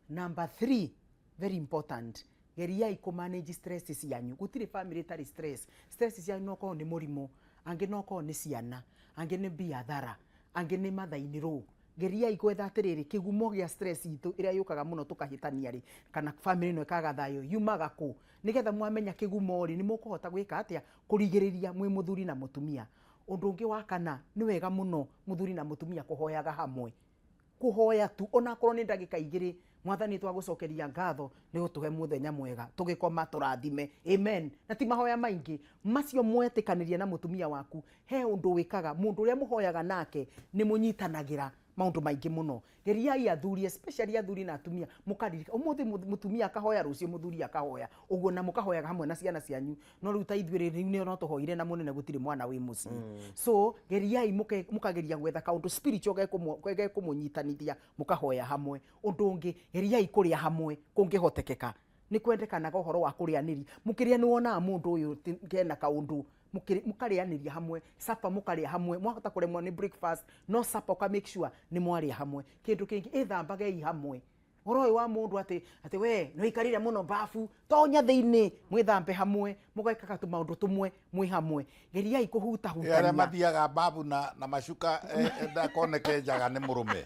Number three, very important, geriai kũ manage stress cianyu. Gũtirĩ family ĩtarĩ stress. Stress cianyu no korwo nĩ mũrimũ, angĩ no korwo nĩ ciana, angĩ nĩ biathara, angĩ nĩ mathainĩrũ. Geriai gwetha atĩrĩrĩ, kĩgumo gĩa stress itũ ĩrĩa yũkaga mũno tũkahĩtania rĩ, kana family ĩno ĩkaga thayũ, yumaga kũ? Nĩgetha mwamenya kĩgumo rĩ, nĩ mũkũhota gwĩka atĩa kũrigĩrĩria mwĩ mũthuri na mũtumia. Ũndũ ũngĩ wa kana, nĩ wega mũno mũthuri na mũtumia kũhoyaga hamwe, kũhoya tu onakorwo nĩ ndagĩka 2. Mwathani, twagũcokeria ngatho nĩ gũtũhe mũthenya mwega, tũgĩkoma tũrathime, amen. Na ti mahoya maingĩ macio mwetĩkanĩria na mũtumia waku. He ũndũ wĩkaga mũndũ ũrĩa mũhoyaga nake, nĩ mũnyitanagĩra maũndũ maingĩ mũno. Geriai athuri, especially athuri na atumia, mũkaririka ũmũthĩ mũtumia akahoya, rũciũ mũthuri akahoya ũguo, na mũkahoyaga hamwe na ciana cianyu. No rĩu ta ithuĩ rĩ, rĩu nĩ no tũhoire na mũnene gũtirĩ mwana wĩ mũciĩ. So geriai mũkageria gwetha kaũndũ spiritual gekũmũnyitanithia, mũkahoya hamwe. Ũndũ ũngĩ, geriai kũrĩa hamwe kũngĩhotekeka. Nĩ kwendekanaga ũhoro wa kũrĩanĩria. Mũkĩrĩa nĩ wonaga mũndũ ũyũ kena kaũndũ, mũkarĩanĩria hamwe, supper mũkarĩa hamwe. Mwahota kũremwo nĩ breakfast, no supper ũka make sure nĩ mwarĩa hamwe. Kĩndũ kĩngĩ, ĩthambagei hamwe. Ũhoro ũyũ wa mũndũ atĩ we nĩ ũikarire mũno babu, tonya thĩinĩ mwĩthambe hamwe, mũgekaga tũmaũndũ tũmwe mwĩ hamwe. Geriai Ĩ, arĩa kũhutahutania. Mathiaga babu na macuka, ndakoneke njaga nĩ mũrũme.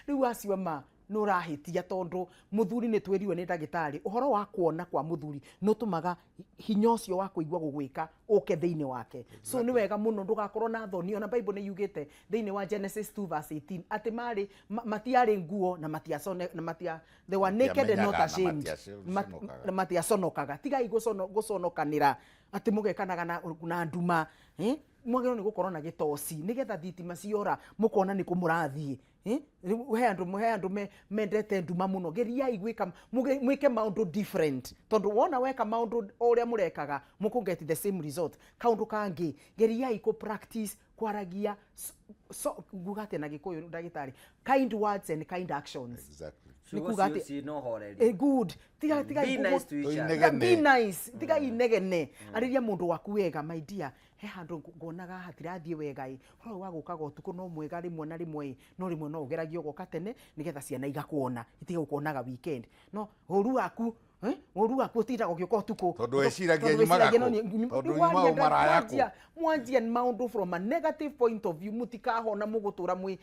Rĩu acio ma nĩ ũrahĩtia, tondũ mũthuri nĩ twĩrirwo nĩ ndagĩtarĩ ũhoro wa kuona kwa mũthuri nĩ ũtũmaga hinya ũcio wa kũigua gũgwĩka ũke thĩinĩ wake. So nĩ wega mũno ndũgakorwo na thoni. Ona Bible nĩ yugĩte thĩinĩ wa Genesis 2 verse 18 atĩ marĩ matiarĩ nguo na matiacone na matia, they were naked and not Matiamenyaga na ashamed. Matiaconokaga. Na matiaconokaga. Tigai gũconokanĩra atĩ mũgekanaga na nduma, eh? Mwagĩrĩirwo nĩ gũkorwo na gĩtoci nĩgetha thitima ciora mũkona nĩ kũ mũrathiĩ. Eh? Rĩu he andũ mendete nduma mũno. Geriai gwĩka mwĩke maũndũ different, tondũ wona weka maũndũ o ũrĩa mũrekaga, mũkũ get the same result. Kaũndũ kangĩ, geriai kũ practice kwaragia so, nguga atĩa na Gĩkũyũ, ndagĩtarĩ? Kind words and kind actions. Nĩ Ciugo kuga ciĩ na ũhoreri. Good. Tiga Be nice to each other. Tũinegene. Be nice, tiga inegene, arĩria mũndũ waku wega. My dear, he handũ nguonaga hatirathiĩ wega ĩ, ũhoro ũyũ wa gũkaga ũtukũ no mwega rĩmwe na rĩmwe ĩ, no rĩmwe no ũgeragie ũgoka tene nĩgetha ciana igakuona, itige gũkuonaga weekend. No ũru waku, eh, ũru waku ũtindaga ũgĩũka ũtukũ. Tondũ eciragia Tondũ nyumaga eciragia kũ? no Tondũ rĩu nyuma ũmaraya kũ? mwanjia maũndũ from a negative point of view, mũtikahona, mũgũtũra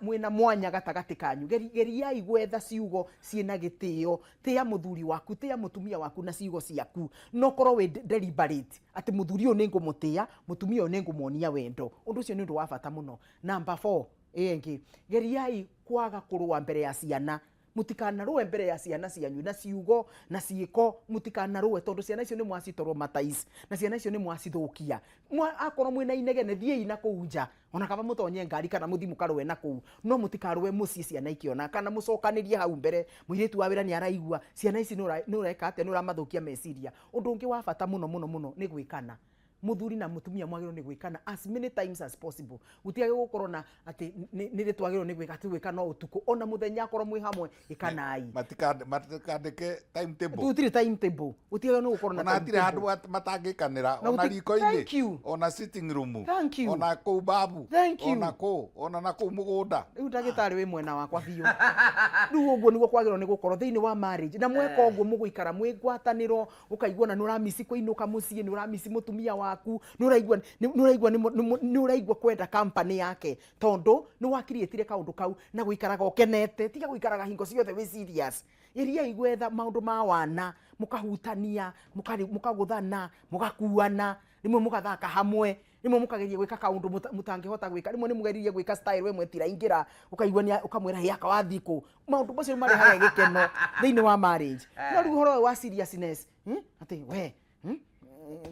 mwĩna mwanya gatagatĩ kanyu. Geriai gwetha ciugo ciĩna gĩtĩo. Tĩa mũthuri waku, tĩa mũtumia waku na ciugo ciaku. No korwo wĩ deliberate atĩ mũthuri ũyũ nĩ ngũmũtĩa, mũtumia ũyũ nĩ ngũmuonia wendo. Ũndũ ũcio nĩ ũndũ wa bata mũno. Number four ĩngĩ, geriai kwaga kũrũa mbere ya ciana. Mũtikanarũe mbere ya ciana cianyu na ciugo na ciĩko. Mũtikanarũe, tondũ ciana icio nĩ mwacitraumatise na ciana icio nĩ mwacithũkia. Akorwo mwĩna inegene, thiĩi na kũu nja, ona kaba mũtonye ngari kana mũthiĩ mũkarũe na kũu, no mũtikarũe mũciĩ ciana ikĩona kana mũcokanĩrie hau mbere mũirĩtu wa wĩra nĩ araigua. Ciana ici nĩ ũreka atĩa? Nĩ ũramathũkia meciria. Ũndũ ũngĩ wa bata mũno mũno mũno nĩ gwĩkana. Mũthuri na mũtumia mwagĩrĩirwo nĩ gwĩkana as many times as possible. Gũtiagĩ gũkorwo na atĩ nĩ rĩ twagĩrĩirwo nĩ gwĩka, atĩ gwĩka no ũtukũ, ona mũthenya akorwo mwĩ hamwe, ĩkanai. Matikandĩke timetable. Gũtirĩ timetable, gũtiagĩrĩirwo nĩ gũkorwo na Ona hatirĩ handũ timetable. Matangĩkanĩra Na ona riko-inĩ, Thank you. ona sitting room, Thank you. ona kũu babu, Thank you. ona kũu, ona na kũu mũgũnda. Rĩu ndagĩtarĩ wĩ mwena wakwa biũ. Rĩu ũguo nĩguo kwagĩrĩirwo nĩ gũkorwo thĩinĩ wa marriage, na mweka ũguo mũgũikara mwĩ ngwatanĩro. Ũkaigua na nĩ ũramici kũinũka mũciĩ, nĩ ũramici mũtumia waku, nĩ ũraigua kwenda company yake, tondũ nĩ wakiriĩtire kaũndũ kau na gũikaraga ũkenete. Tiga gũikaraga hingo ciothe wĩ serious. Ĩriai gwetha maũndũ ma wana, mũkahutania, mũkagũthana, mũgakuana rĩmwe, mũgathaka hamwe. Rĩmwe mũkageria gwĩka kaũndũ mũtangĩhota gwĩka, rĩmwe nĩ mũgeririe gwĩka style ĩmwe tiraingĩra, ũkaigua nĩ ũkamwĩra hĩ aka wathiĩ kũ. Maũndũ macio nĩ marehaga gĩkeno thĩinĩ wa marriage. No rĩu ũhoro ũyũ wa seriousness, atĩ we,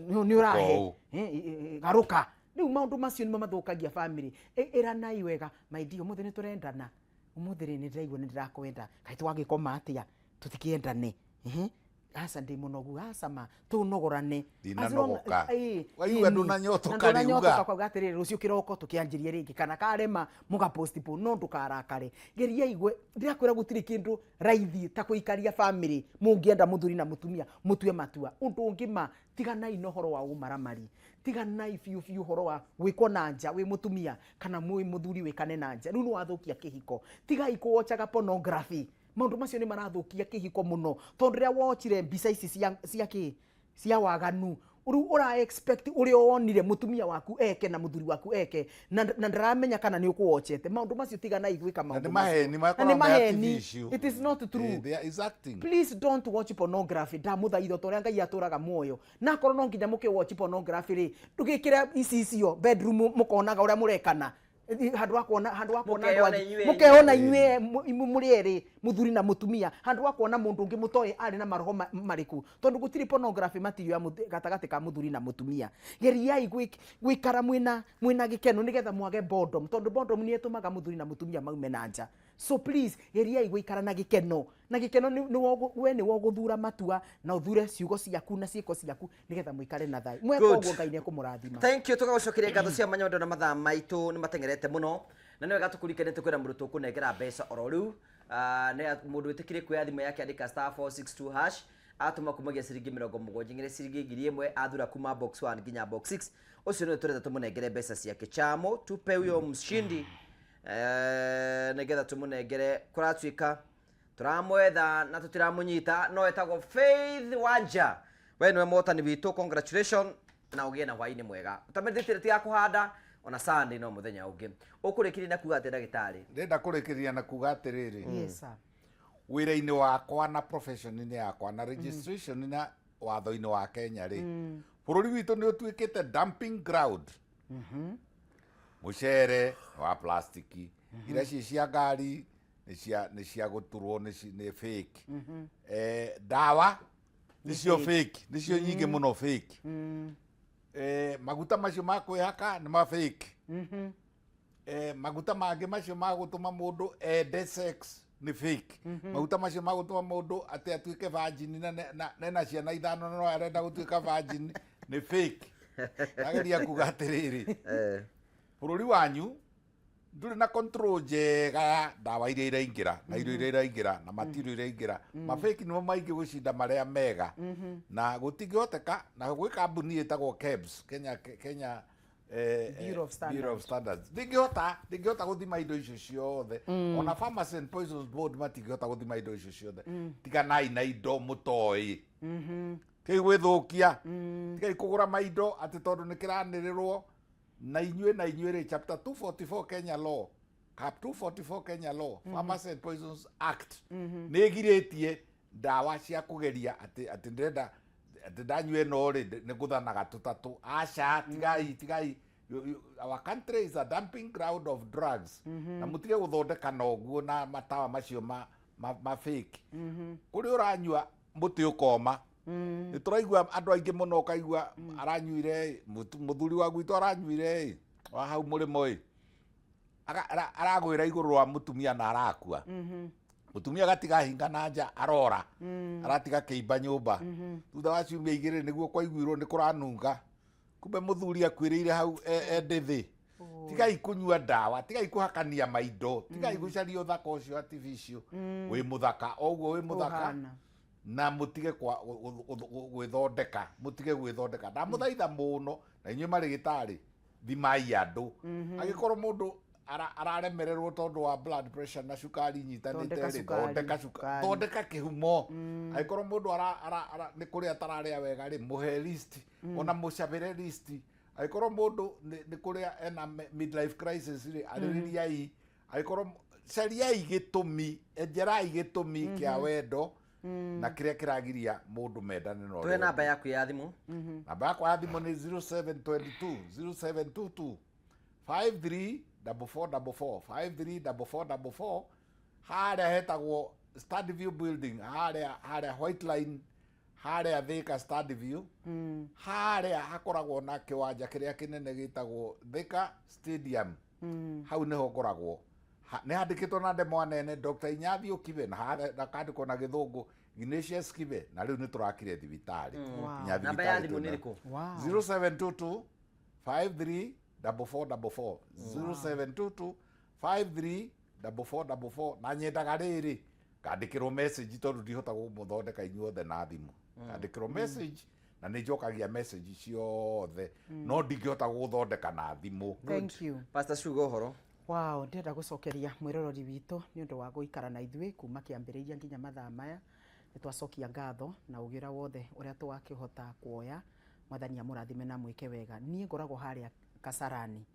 nĩ ũrahe Ũũ. Garũka. Rĩu maũndũ macio nĩmo mathũkagia family. Ĩranai wega, my dear, ũmũthĩ nĩ tũrendana, ũmũthĩ rĩ nĩ ndĩraigua nĩ ndĩrakwenda, kaĩ twagĩkoma atĩa tũtikĩendane? Ehe, aca ndĩ mũnogu, aca ma tũnogorane. Ndinanogoka. As long- Waigua ĩni. ndũnanyotoka Na ndũnanyotoka rĩ, uga. ukauga atĩrĩrĩ, rũciũ kĩroko tũkĩanjĩrie rĩngĩ, kana karema mũga postpone, no ndũkarakare. Geriai gwe, ndĩrakwĩra gũtirĩ kĩndũ raithi ta kũikaria family. Mũngĩenda mũthuri na mũtumia mũtue matua. Ũndũ ũngĩ ma, tiganai na ũhoro wa ũmaramari, tiganai biũ biũ ũhoro wa gwĩkwo na nja wĩ mũtumia kana mwĩ mũthuri wĩkane na nja. Rĩu nĩ wathũkia kĩhiko. Tigai kũwochaga pornography. Maũndũ macio nĩ marathũkia kĩhiko mũno, tondũ rĩrĩa wochire mbica ici cia kĩ cia waganu, rĩu ũra expect ũrĩa wonire mũtumia waku eke na mũthuri waku eke, na ndaramenya kana nĩ ũkũwochete. Maũndũ macio tiganai gwĩka Na maũndũ nĩ macio. maheni. Na nĩ makoragwo me maheni. artificial. It is not true. They are is acting. Please don't watch pornography. Ndamũthaitha ta ũrĩa Ngai atũraga muoyo, na akorwo no nginya mũkĩ watch pornography rĩ, ndũgĩkĩre ici icio bedroom mũkonaga ũrĩa mũrekana, handũ ha kuona andũ Mũkeyona angĩ. Inyuĩ Mũkeyona inyuĩ mũrĩ erĩ, mũthuri na mũtumia, handũ ha kuona mũndũ ũngĩ mũtoĩ arĩ na maroho marĩkũ, tondũ gũtirĩ pornography material ya gatagatĩ ka mũthuri na mũtumia. Geriai gũikara mwĩna gĩkeno nĩgetha mwage boredom, tondũ boredom nĩ ĩtũmaga mũthuri na mũtumia maume na nja. So please, geriai gũikara na gĩkeno, na gĩkeno we nĩ wogũthura matua na ũthure ciugo ciaku na ciĩko ciaku nĩgetha mũikare na thayũ. Mweka Good. ũguo, Ngai nĩ ekũmũrathima. Thank you. Tũgagũcokeria ngatho cia manyondo na mathaa maitũ nĩ mateng'erete mũno, na nĩ wega tũkũririkanie kwĩna mũndũ tũkũnengera mbeca oro rĩu. Ah, nĩ mũndũ wĩtĩkire kuoya thimũ yake, andĩka *462# atũma kumagia ciringi 70 nginya ciringi 1000, athura kuma box 1 nginya box 6. Ũcio nĩwe tũrenda tũmũnengere mbeca ciake. Chamo, tupe huyo mshindi, nĩgetha tũmũnengere. Kũratuĩka tũramwetha na tũtiramũnyita, no etagwo Faith Wanja. We nĩwe mũhotani witũ. Congratulation na ũgĩe na hwaĩ-inĩ mwega. Ũtamĩrĩtĩte tiga kũhanda ona Sunday no mũthenya ũngĩ. Ũkũrĩkĩria na kuga atĩ, ndagĩtarĩ? Ndĩrenda kũrĩkĩria na kuga atĩrĩrĩ, Yes, sir. Wĩra-inĩ wakwa na profession-inĩ yakwa na registration na watho-inĩ wa Kenya rĩ, bũrũri witũ nĩ ũtuĩkĩte dumping ground. Mũcere nĩ wa plastiki, iria ci cia ngari nĩ cia gũturwo, nĩ fake. Ndawa nĩcio fake, nĩcio nyingĩ mũno fake. Maguta macio ma kwĩhaka nĩ ma fake. Maguta mangĩ macio ma gũtũma mũndũ ende sex nĩ fake. Maguta macio ma gũtũma mũndũ atĩ atuĩke virgin na ena ciana ithano na no arenda gũtuĩka virgin nĩ fake. Ndageria kuga atĩrĩrĩ, bũrũri wanyu ndũrĩ na control njega ya ndawa iria iraingĩra na irio iria iraingĩra na material iria iraingĩra. Mafake nĩmo maingĩ gũcinda marĩa mega, na gũtingĩhoteka. Na gwĩ kambuni ĩtagwo KEBS, Kenya Bureau of Standards. Bureau of Standards. Ndingĩhota gũthima indo icio ciothe. Ona Pharmacy and Poisons Board matingĩhota gũthima indo icio ciothe. Tiganai na indo mũtoĩ kĩi gwĩthũkia. Tigai kũgũra maindo atĩ tondũ nĩ kĩranĩrĩrwo. Na inyuĩ rĩ, chapter 244 Kenya law, cap 244 Kenya law, Pharmacy and Poisons Act nĩ ĩgirĩtie ndawa cia kũgeria atĩ ndĩrenda atĩ ndanyua ĩno rĩ nĩ ngũthanaga tũtatũ. Aca, tigai, tigai. Our country is a dumping ground of drugs, na mũtige gũthondeka na ũguo na matawa macio ma fake. Kũrĩa ũranyua mũtĩ ũkoma, nĩ tũraigua andũ aingĩ mũno, ũkaigua aranyuire ĩ, mũthuri wa gwitũ aranyuire ĩ, wa hau mũrĩmo ĩ, aragwĩra igũrũ rwa mũtumia na arakua. Mũtumia agatiga hinga na nja, arora aratiga kĩimba nyũmba. Thutha wa ciumia 2 nĩguo kwaiguirwo nĩ kũranunga, kumbe mũthuri akuĩrĩire hau e ndĩthĩ. Tigai kũnyua ndawa, tigai kũhakania maindo, tigai gũcaria ũthaka ũcio artificial. Wĩ mũthaka o ũguo wĩ mũthaka. Ũhana. Na mũtige gwĩthondeka, mũtige gwĩthondeka, ndamũthaitha mũno. Na inyuĩ marĩgĩtarĩ, thimai andũ. Angĩkorwo mũndũ araremererwo tondũ wa blood pressure na cukari nyitanĩte Thondeka rĩ, cukari, thondeka cukari. Thondeka kĩhumo. Angĩkorwo mũndũ nĩ kũrĩa atararĩa wega rĩ, mũhe list, ona mũcabĩre list. Angĩkorwo mũndũ nĩ kũrĩa ena midlife crisis rĩ, arĩrĩriai. Angĩkorwo cariai gĩtũmi, enjerai gĩtũmi kĩa wendo. Na kĩrĩa kĩragiria mũndũ mendane na Tuhe namba yaku ya thimũ. Namba yakwa ya thimũ nĩ 0722 0722 534444 534444 harĩa hetagwo Standview Building, harĩa White Line, harĩa Thika Standview, harĩa hakoragwo na kĩwanja kĩrĩa kĩnene gĩtagwo Thika Stadium. Hau nĩho ngoragwo. Nĩ handĩkĩtwo na ndemwa nene Dr. Inyathiũ Kibe, na kandĩkwo na gĩthũngũ Ignatius Kibe, na rĩu nĩ tũrakire thibitarĩ. Nginya Namba ya thimũ nĩ ĩrĩkũ? 0722 534444 0722 534444. Na nyendaga rĩrĩ ngandĩkĩrwo message tondũ ndihota gũmũthondeka inyuothe na thimũ. Ngandĩkĩrwo message na nĩ njokagia message ciothe, no ndingĩhota gũgũthondeka na thimũ. Thank you. Pastor Shuga ũhoro. Wow, ndĩrenda gũcokeria mwĩroreri witũ nĩ ũndũ wa gũikara na ithuĩ kuma kĩambĩrĩria nginya mathaa maya. Nĩ twacokia ngatho na ũgĩ ũrĩa wothe ũrĩa twakĩhota kuoya. Mwathani amũrathime na mwĩke wega. Niĩ ngoragwo harĩa Kasarani,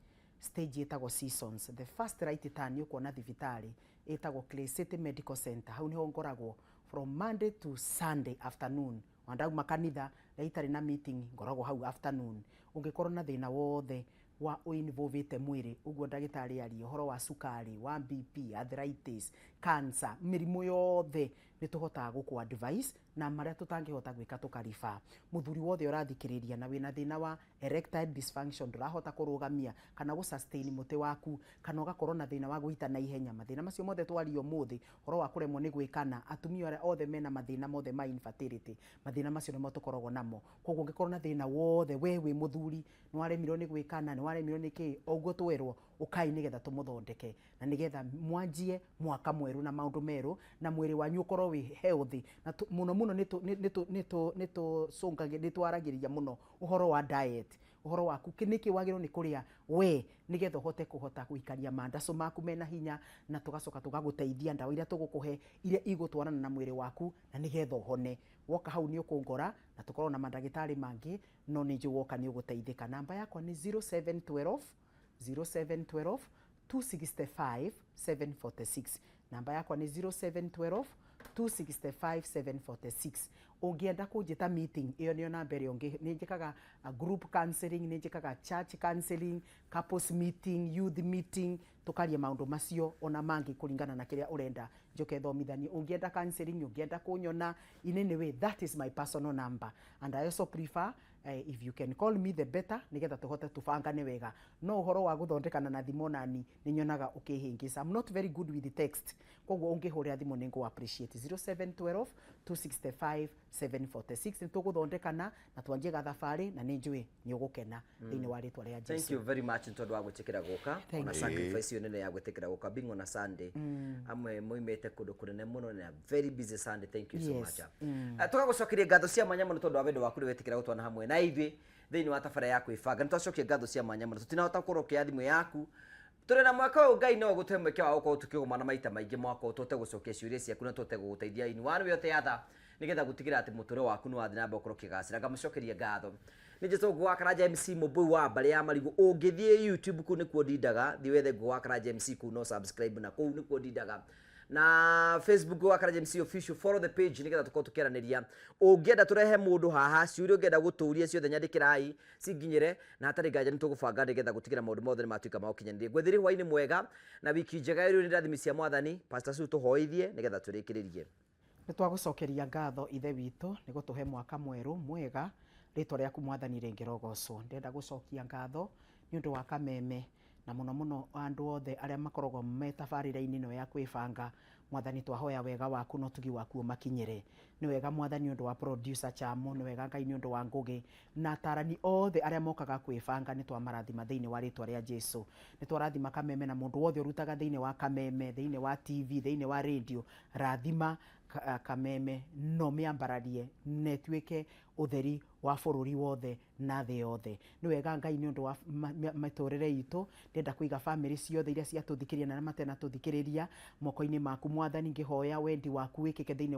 stage ĩtagwo Seasons. The first right turn ũkuona thibitarĩ ĩtagwo Clay City Medical Center. Hau nĩho ngoragwo from Monday to Sunday afternoon. Wandauma kanitha rĩrĩa itarĩ na meeting ngoragwo hau afternoon. Ũngĩkorwo na thĩna wothe wa ũinvolvĩte mwĩrĩ, ũguo ndagĩtarĩ aria ũhoro wa cukari, wa BP, arthritis, cancer, mĩrimũ yothe nĩ tũhotaga gũkũ advice na marĩa tũtangĩhota gwĩka tũkariba. Mũthuri wothe ũrathikĩrĩria na wĩna thĩna wa erectile dysfunction, ndũrahota kũrũgamia kana gũ sustain mũtĩ waku, kana ũgakorwo na thĩna wa gwĩita na ihenya, mathĩna macio mothe twaria ũmũthĩ, ũhoro wa kũremwo nĩ gwĩkana, atumia arĩa othe mena mathĩna mothe ma infertility, mathĩna macio nĩmo tũkoragwo namo. Koguo ũngĩkorwo na thĩna wothe, we wĩ mũthuri nĩ waremirwo nĩ gwĩkana, nĩ waremirwo nĩ kĩ, o ũguo twerwo ũkai nĩgetha tũmũthondeke na nĩgetha mwanjie mwaka mwerũ na maũndũ merũ na mwĩrĩ wanyu ũkorwo wĩ healthy. Na mũno mũno nĩ twaragĩrĩria mũno ũhoro wa diet, ũhoro waku nĩkĩ wagĩrĩirwo nĩ kũrĩa we nĩgetha ũhote kũhota gũikaria mandaco maku mena hinya, na tũgacoka tũgagũteithia ndawa iria tũgũkũhe iria igũtwarana na mwĩrĩ waku na nĩgetha ũhone. Woka hau nĩ ũkũngora na tũkorwo na mandagĩtarĩ mangĩ, no nĩ njũĩ woka nĩ ũgũteithĩka. Namba yakwa nĩ 0712 0712 265 746. Namba yakwa nĩ 0712 265 746. Ũngĩenda kũnjĩta meeting, ĩyo nĩyo namba ĩrĩa ũngĩ. Nĩ njĩkaga group counseling, nĩ njĩkaga church counseling, couples meeting, youth meeting, tũkaria maũndũ macio ona mangĩ kũringana na kĩrĩa ũrenda njoke thomithanie. Ũngĩenda counseling, ũngĩenda kũnyona, in any way, that is my personal number, and I also prefer if you can call me the better, nĩgetha tũhote tũbangane wega. No ũhoro wa gũthondekana na thimũ nani nĩ nyonaga ũkĩhĩngĩca. I'm not very good with the text, koguo ũngĩhũrĩra thimũ nĩ ngũ appreciate. 0712 265 746. Nĩ tũgũthondekana na twanjie gathabarĩ na nĩ njũĩ nĩ ũgũkena thĩinĩ wa rĩtwa rĩa Thank Jesu. you very much nĩ tondũ wa gwĩtĩkĩra gũka, ona sacrifice ĩyo nene ya gwĩtĩkĩra gũka being on a Sunday. Amwe moimĩte kũndũ kũnene mũno na very busy Sunday. Thank you so Yes. much. Tũgagũcokeria ngatho cia mwanya mũno tondũ wa wendo waku wetĩkĩra gũtwana hamwe na ithuĩ thĩinĩ wa tabara ya kwĩbanga. Nĩ twacokia ngatho cia mwanya mũno, tũtinahota gũkorwo ũkĩoya thimũ yaku. Tũrĩ na mwaka ũyũ Ngai no gũtũhe mweke wa gũkorwo tũkĩgomana maita maingĩ mwaka ũyũ, tũhote gũcokia ciũria ciaku na tũhote gũgũteithia in one way or the other, nĩgetha gũtigĩrĩra atĩ mũtũrĩre waku nĩ wathiĩ na mbere gũkorwo ũkĩgacĩra. Ngamũcokeria ngatho. Nĩ njĩtwo Ngũgũ wa Karanja MC Mũmbũi wa mbarĩ ya Marigũ. Ũngĩthiĩ YouTube kũu nĩkuo ndindaga, thiĩ wethe Ngũgũ wa Karanja MC kũu no subscribe, na kũu nĩkuo ndindaga. Na Facebook Ngũgũ wa Karanja MC official, follow the page nĩgetha tũkorwo tũkĩaranĩria. Ũngĩenda tũrehe mũndũ haha, ciũria ũngĩenda gũtũria ciothe nyandĩkĩrai cinginyĩre, na hatarĩ nganja nĩ tũgũbanga nĩgetha gũtigĩra maũndũ mothe nĩ matuĩka ma gũkinyanĩria. Ngwethĩri hwaĩ-inĩ mwega na wiki njega ĩrĩ nĩ rathimi cia Mwathani. Pastor Sue, tũhoithie nĩgetha tũrĩkĩrĩrie. Nĩ twagũcokeria ngatho Ithe witũ nĩ gũtũhe mwaka mwerũ mwega, rĩtwa rĩaku Mwathani rĩngĩrogocwo. Ndĩrenda gũcokia ngatho nĩ ũndũ wa kameme na mũno mũno andũ othe arĩa makoragwo me tabarĩra-inĩ ĩno ya kwĩbanga. Mwathani twahoya wega waku na ũtugi waku ũmakinyĩre. Nĩ wega Mwathani ũndũ wa producer Chamo, nĩ wega Ngai nĩ ũndũ wa Ngũgĩ na atarani othe arĩa mokaga kwĩbanga, nĩ twamarathima thĩinĩ wa rĩtwa rĩa Jesu. Nĩ twarathima kameme na mũndũ wothe ũrutaga thĩinĩ wa kameme, thĩinĩ wa TV, thĩinĩ wa radio. Rathima kameme no mĩambararie na ĩtuĩke ũtheri wa bũrũri wothe na thĩ yothe. Nĩ wega Ngai nĩ ũndũ wa mĩtũrĩre itũ. Ndĩrenda kũiga bamĩrĩ ciothe iria ciatũthikĩrĩria na arĩa matenatũthikĩrĩria moko-inĩ maku Mwathani, ngĩhoya wendi waku wĩkĩke thĩinĩ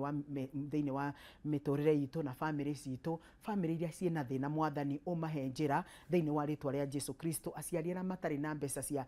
wa mĩtũrĩre itũ na bamĩrĩ citũ. Bamĩrĩ iria ciĩna thĩna Mwathani ũmahe njĩra thĩinĩ wa rĩtwa rĩa Jesu Kristo. Aciari arĩa matarĩ na mbeca cia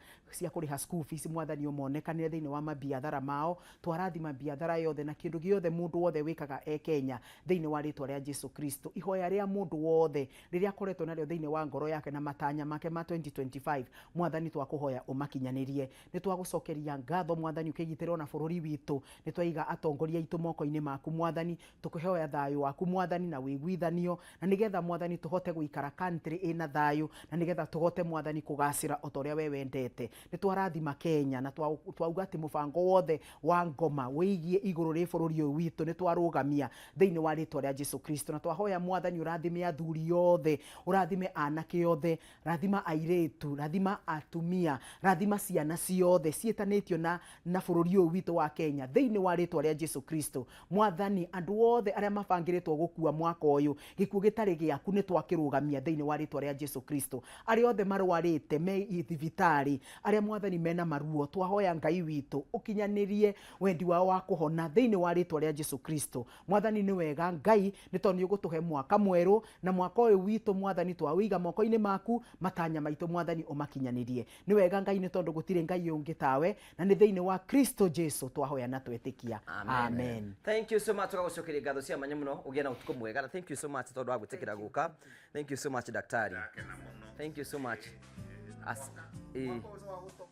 kũrĩha school fees Mwathani ũmonekanĩre thĩinĩ wa mabiathara mao. Twarathima biathara yothe na kĩndũ gĩothe Gĩothe mũndũ wothe wĩkaga e Kenya thĩinĩ wa rĩtwa rĩa Jesu Kristo. Ihoya rĩa mũndũ wothe rĩrĩa akoretwo narĩo thĩinĩ wa ngoro yake na matanya make ma 2025, Mwathani, twakũhoya ũmakinyanĩrie. Nĩ twagũcokeria ngatho, Mwathani, ũkĩgitĩra ona bũrũri witũ. Nĩ twaiga atongoria aitũ moko-inĩ maku, Mwathani, tũkĩhoya thayũ waku, Mwathani, na wĩiguithanio, na nĩgetha, Mwathani, tũhote gũikara country ĩna thayũ, na nĩgetha tũhote, Mwathani, kũgacĩra o ta ũrĩa we wendete. Nĩ twarathima Kenya na twauga atĩ mũbango wothe wa ngoma wĩgiĩ igũrũ rĩ bũrũri ũyũ witũ nĩ twarũgamia thĩinĩ wa rĩtwa rĩa Jesu Kristo. Na twahoya, Mwathani, ũrathime athuri othe, ũrathime anake othe, rathima airĩtu, rathima atumia, rathima ciana ciothe ciĩtanĩtio na bũrũri ũyũ witũ wa Kenya thĩinĩ wa rĩtwa rĩa Jesu Kristo. Mwathani, andũ othe arĩa mabangĩrĩtwo gũkua mwaka ũyũ gĩkuũ gĩtarĩ gĩaku nĩ twakĩrũgamia thĩinĩ wa rĩtwa rĩa Jesu Kristo. Arĩa othe marwarĩte me thibitarĩ, arĩa, Mwathani, mena maruo, twahoya Ngai witũ ũkinyanĩrie wendi wao wa kũhona thĩinĩ wa rĩtwa rĩa Jesu Kristo. Mwathani, nĩ wega, Ngai, nĩ tondũ nĩ ũgũtũhe mwaka mwerũ, na mwaka ũyũ witũ, Mwathani, twawĩiga moko-inĩ maku. Matanya maitũ, Mwathani, ũmakinyanĩrie. Nĩ wega, Ngai, nĩ tondũ gũtirĩ Ngai ũngĩ tawe, na nĩ thĩinĩ wa Kristo Jesu twahoya na twetĩkia, amen. Thank you so much. Tũgagũcokeria ngatho cia mwanya mũno. Ũgĩe na ũtukũ mwega, na thank you so much tondũ wa gwĩtĩkĩra gũka. Thank you so much, daktari. Ndakena mũno. Thank you so much. As, Mwaka ũcio wa gũto-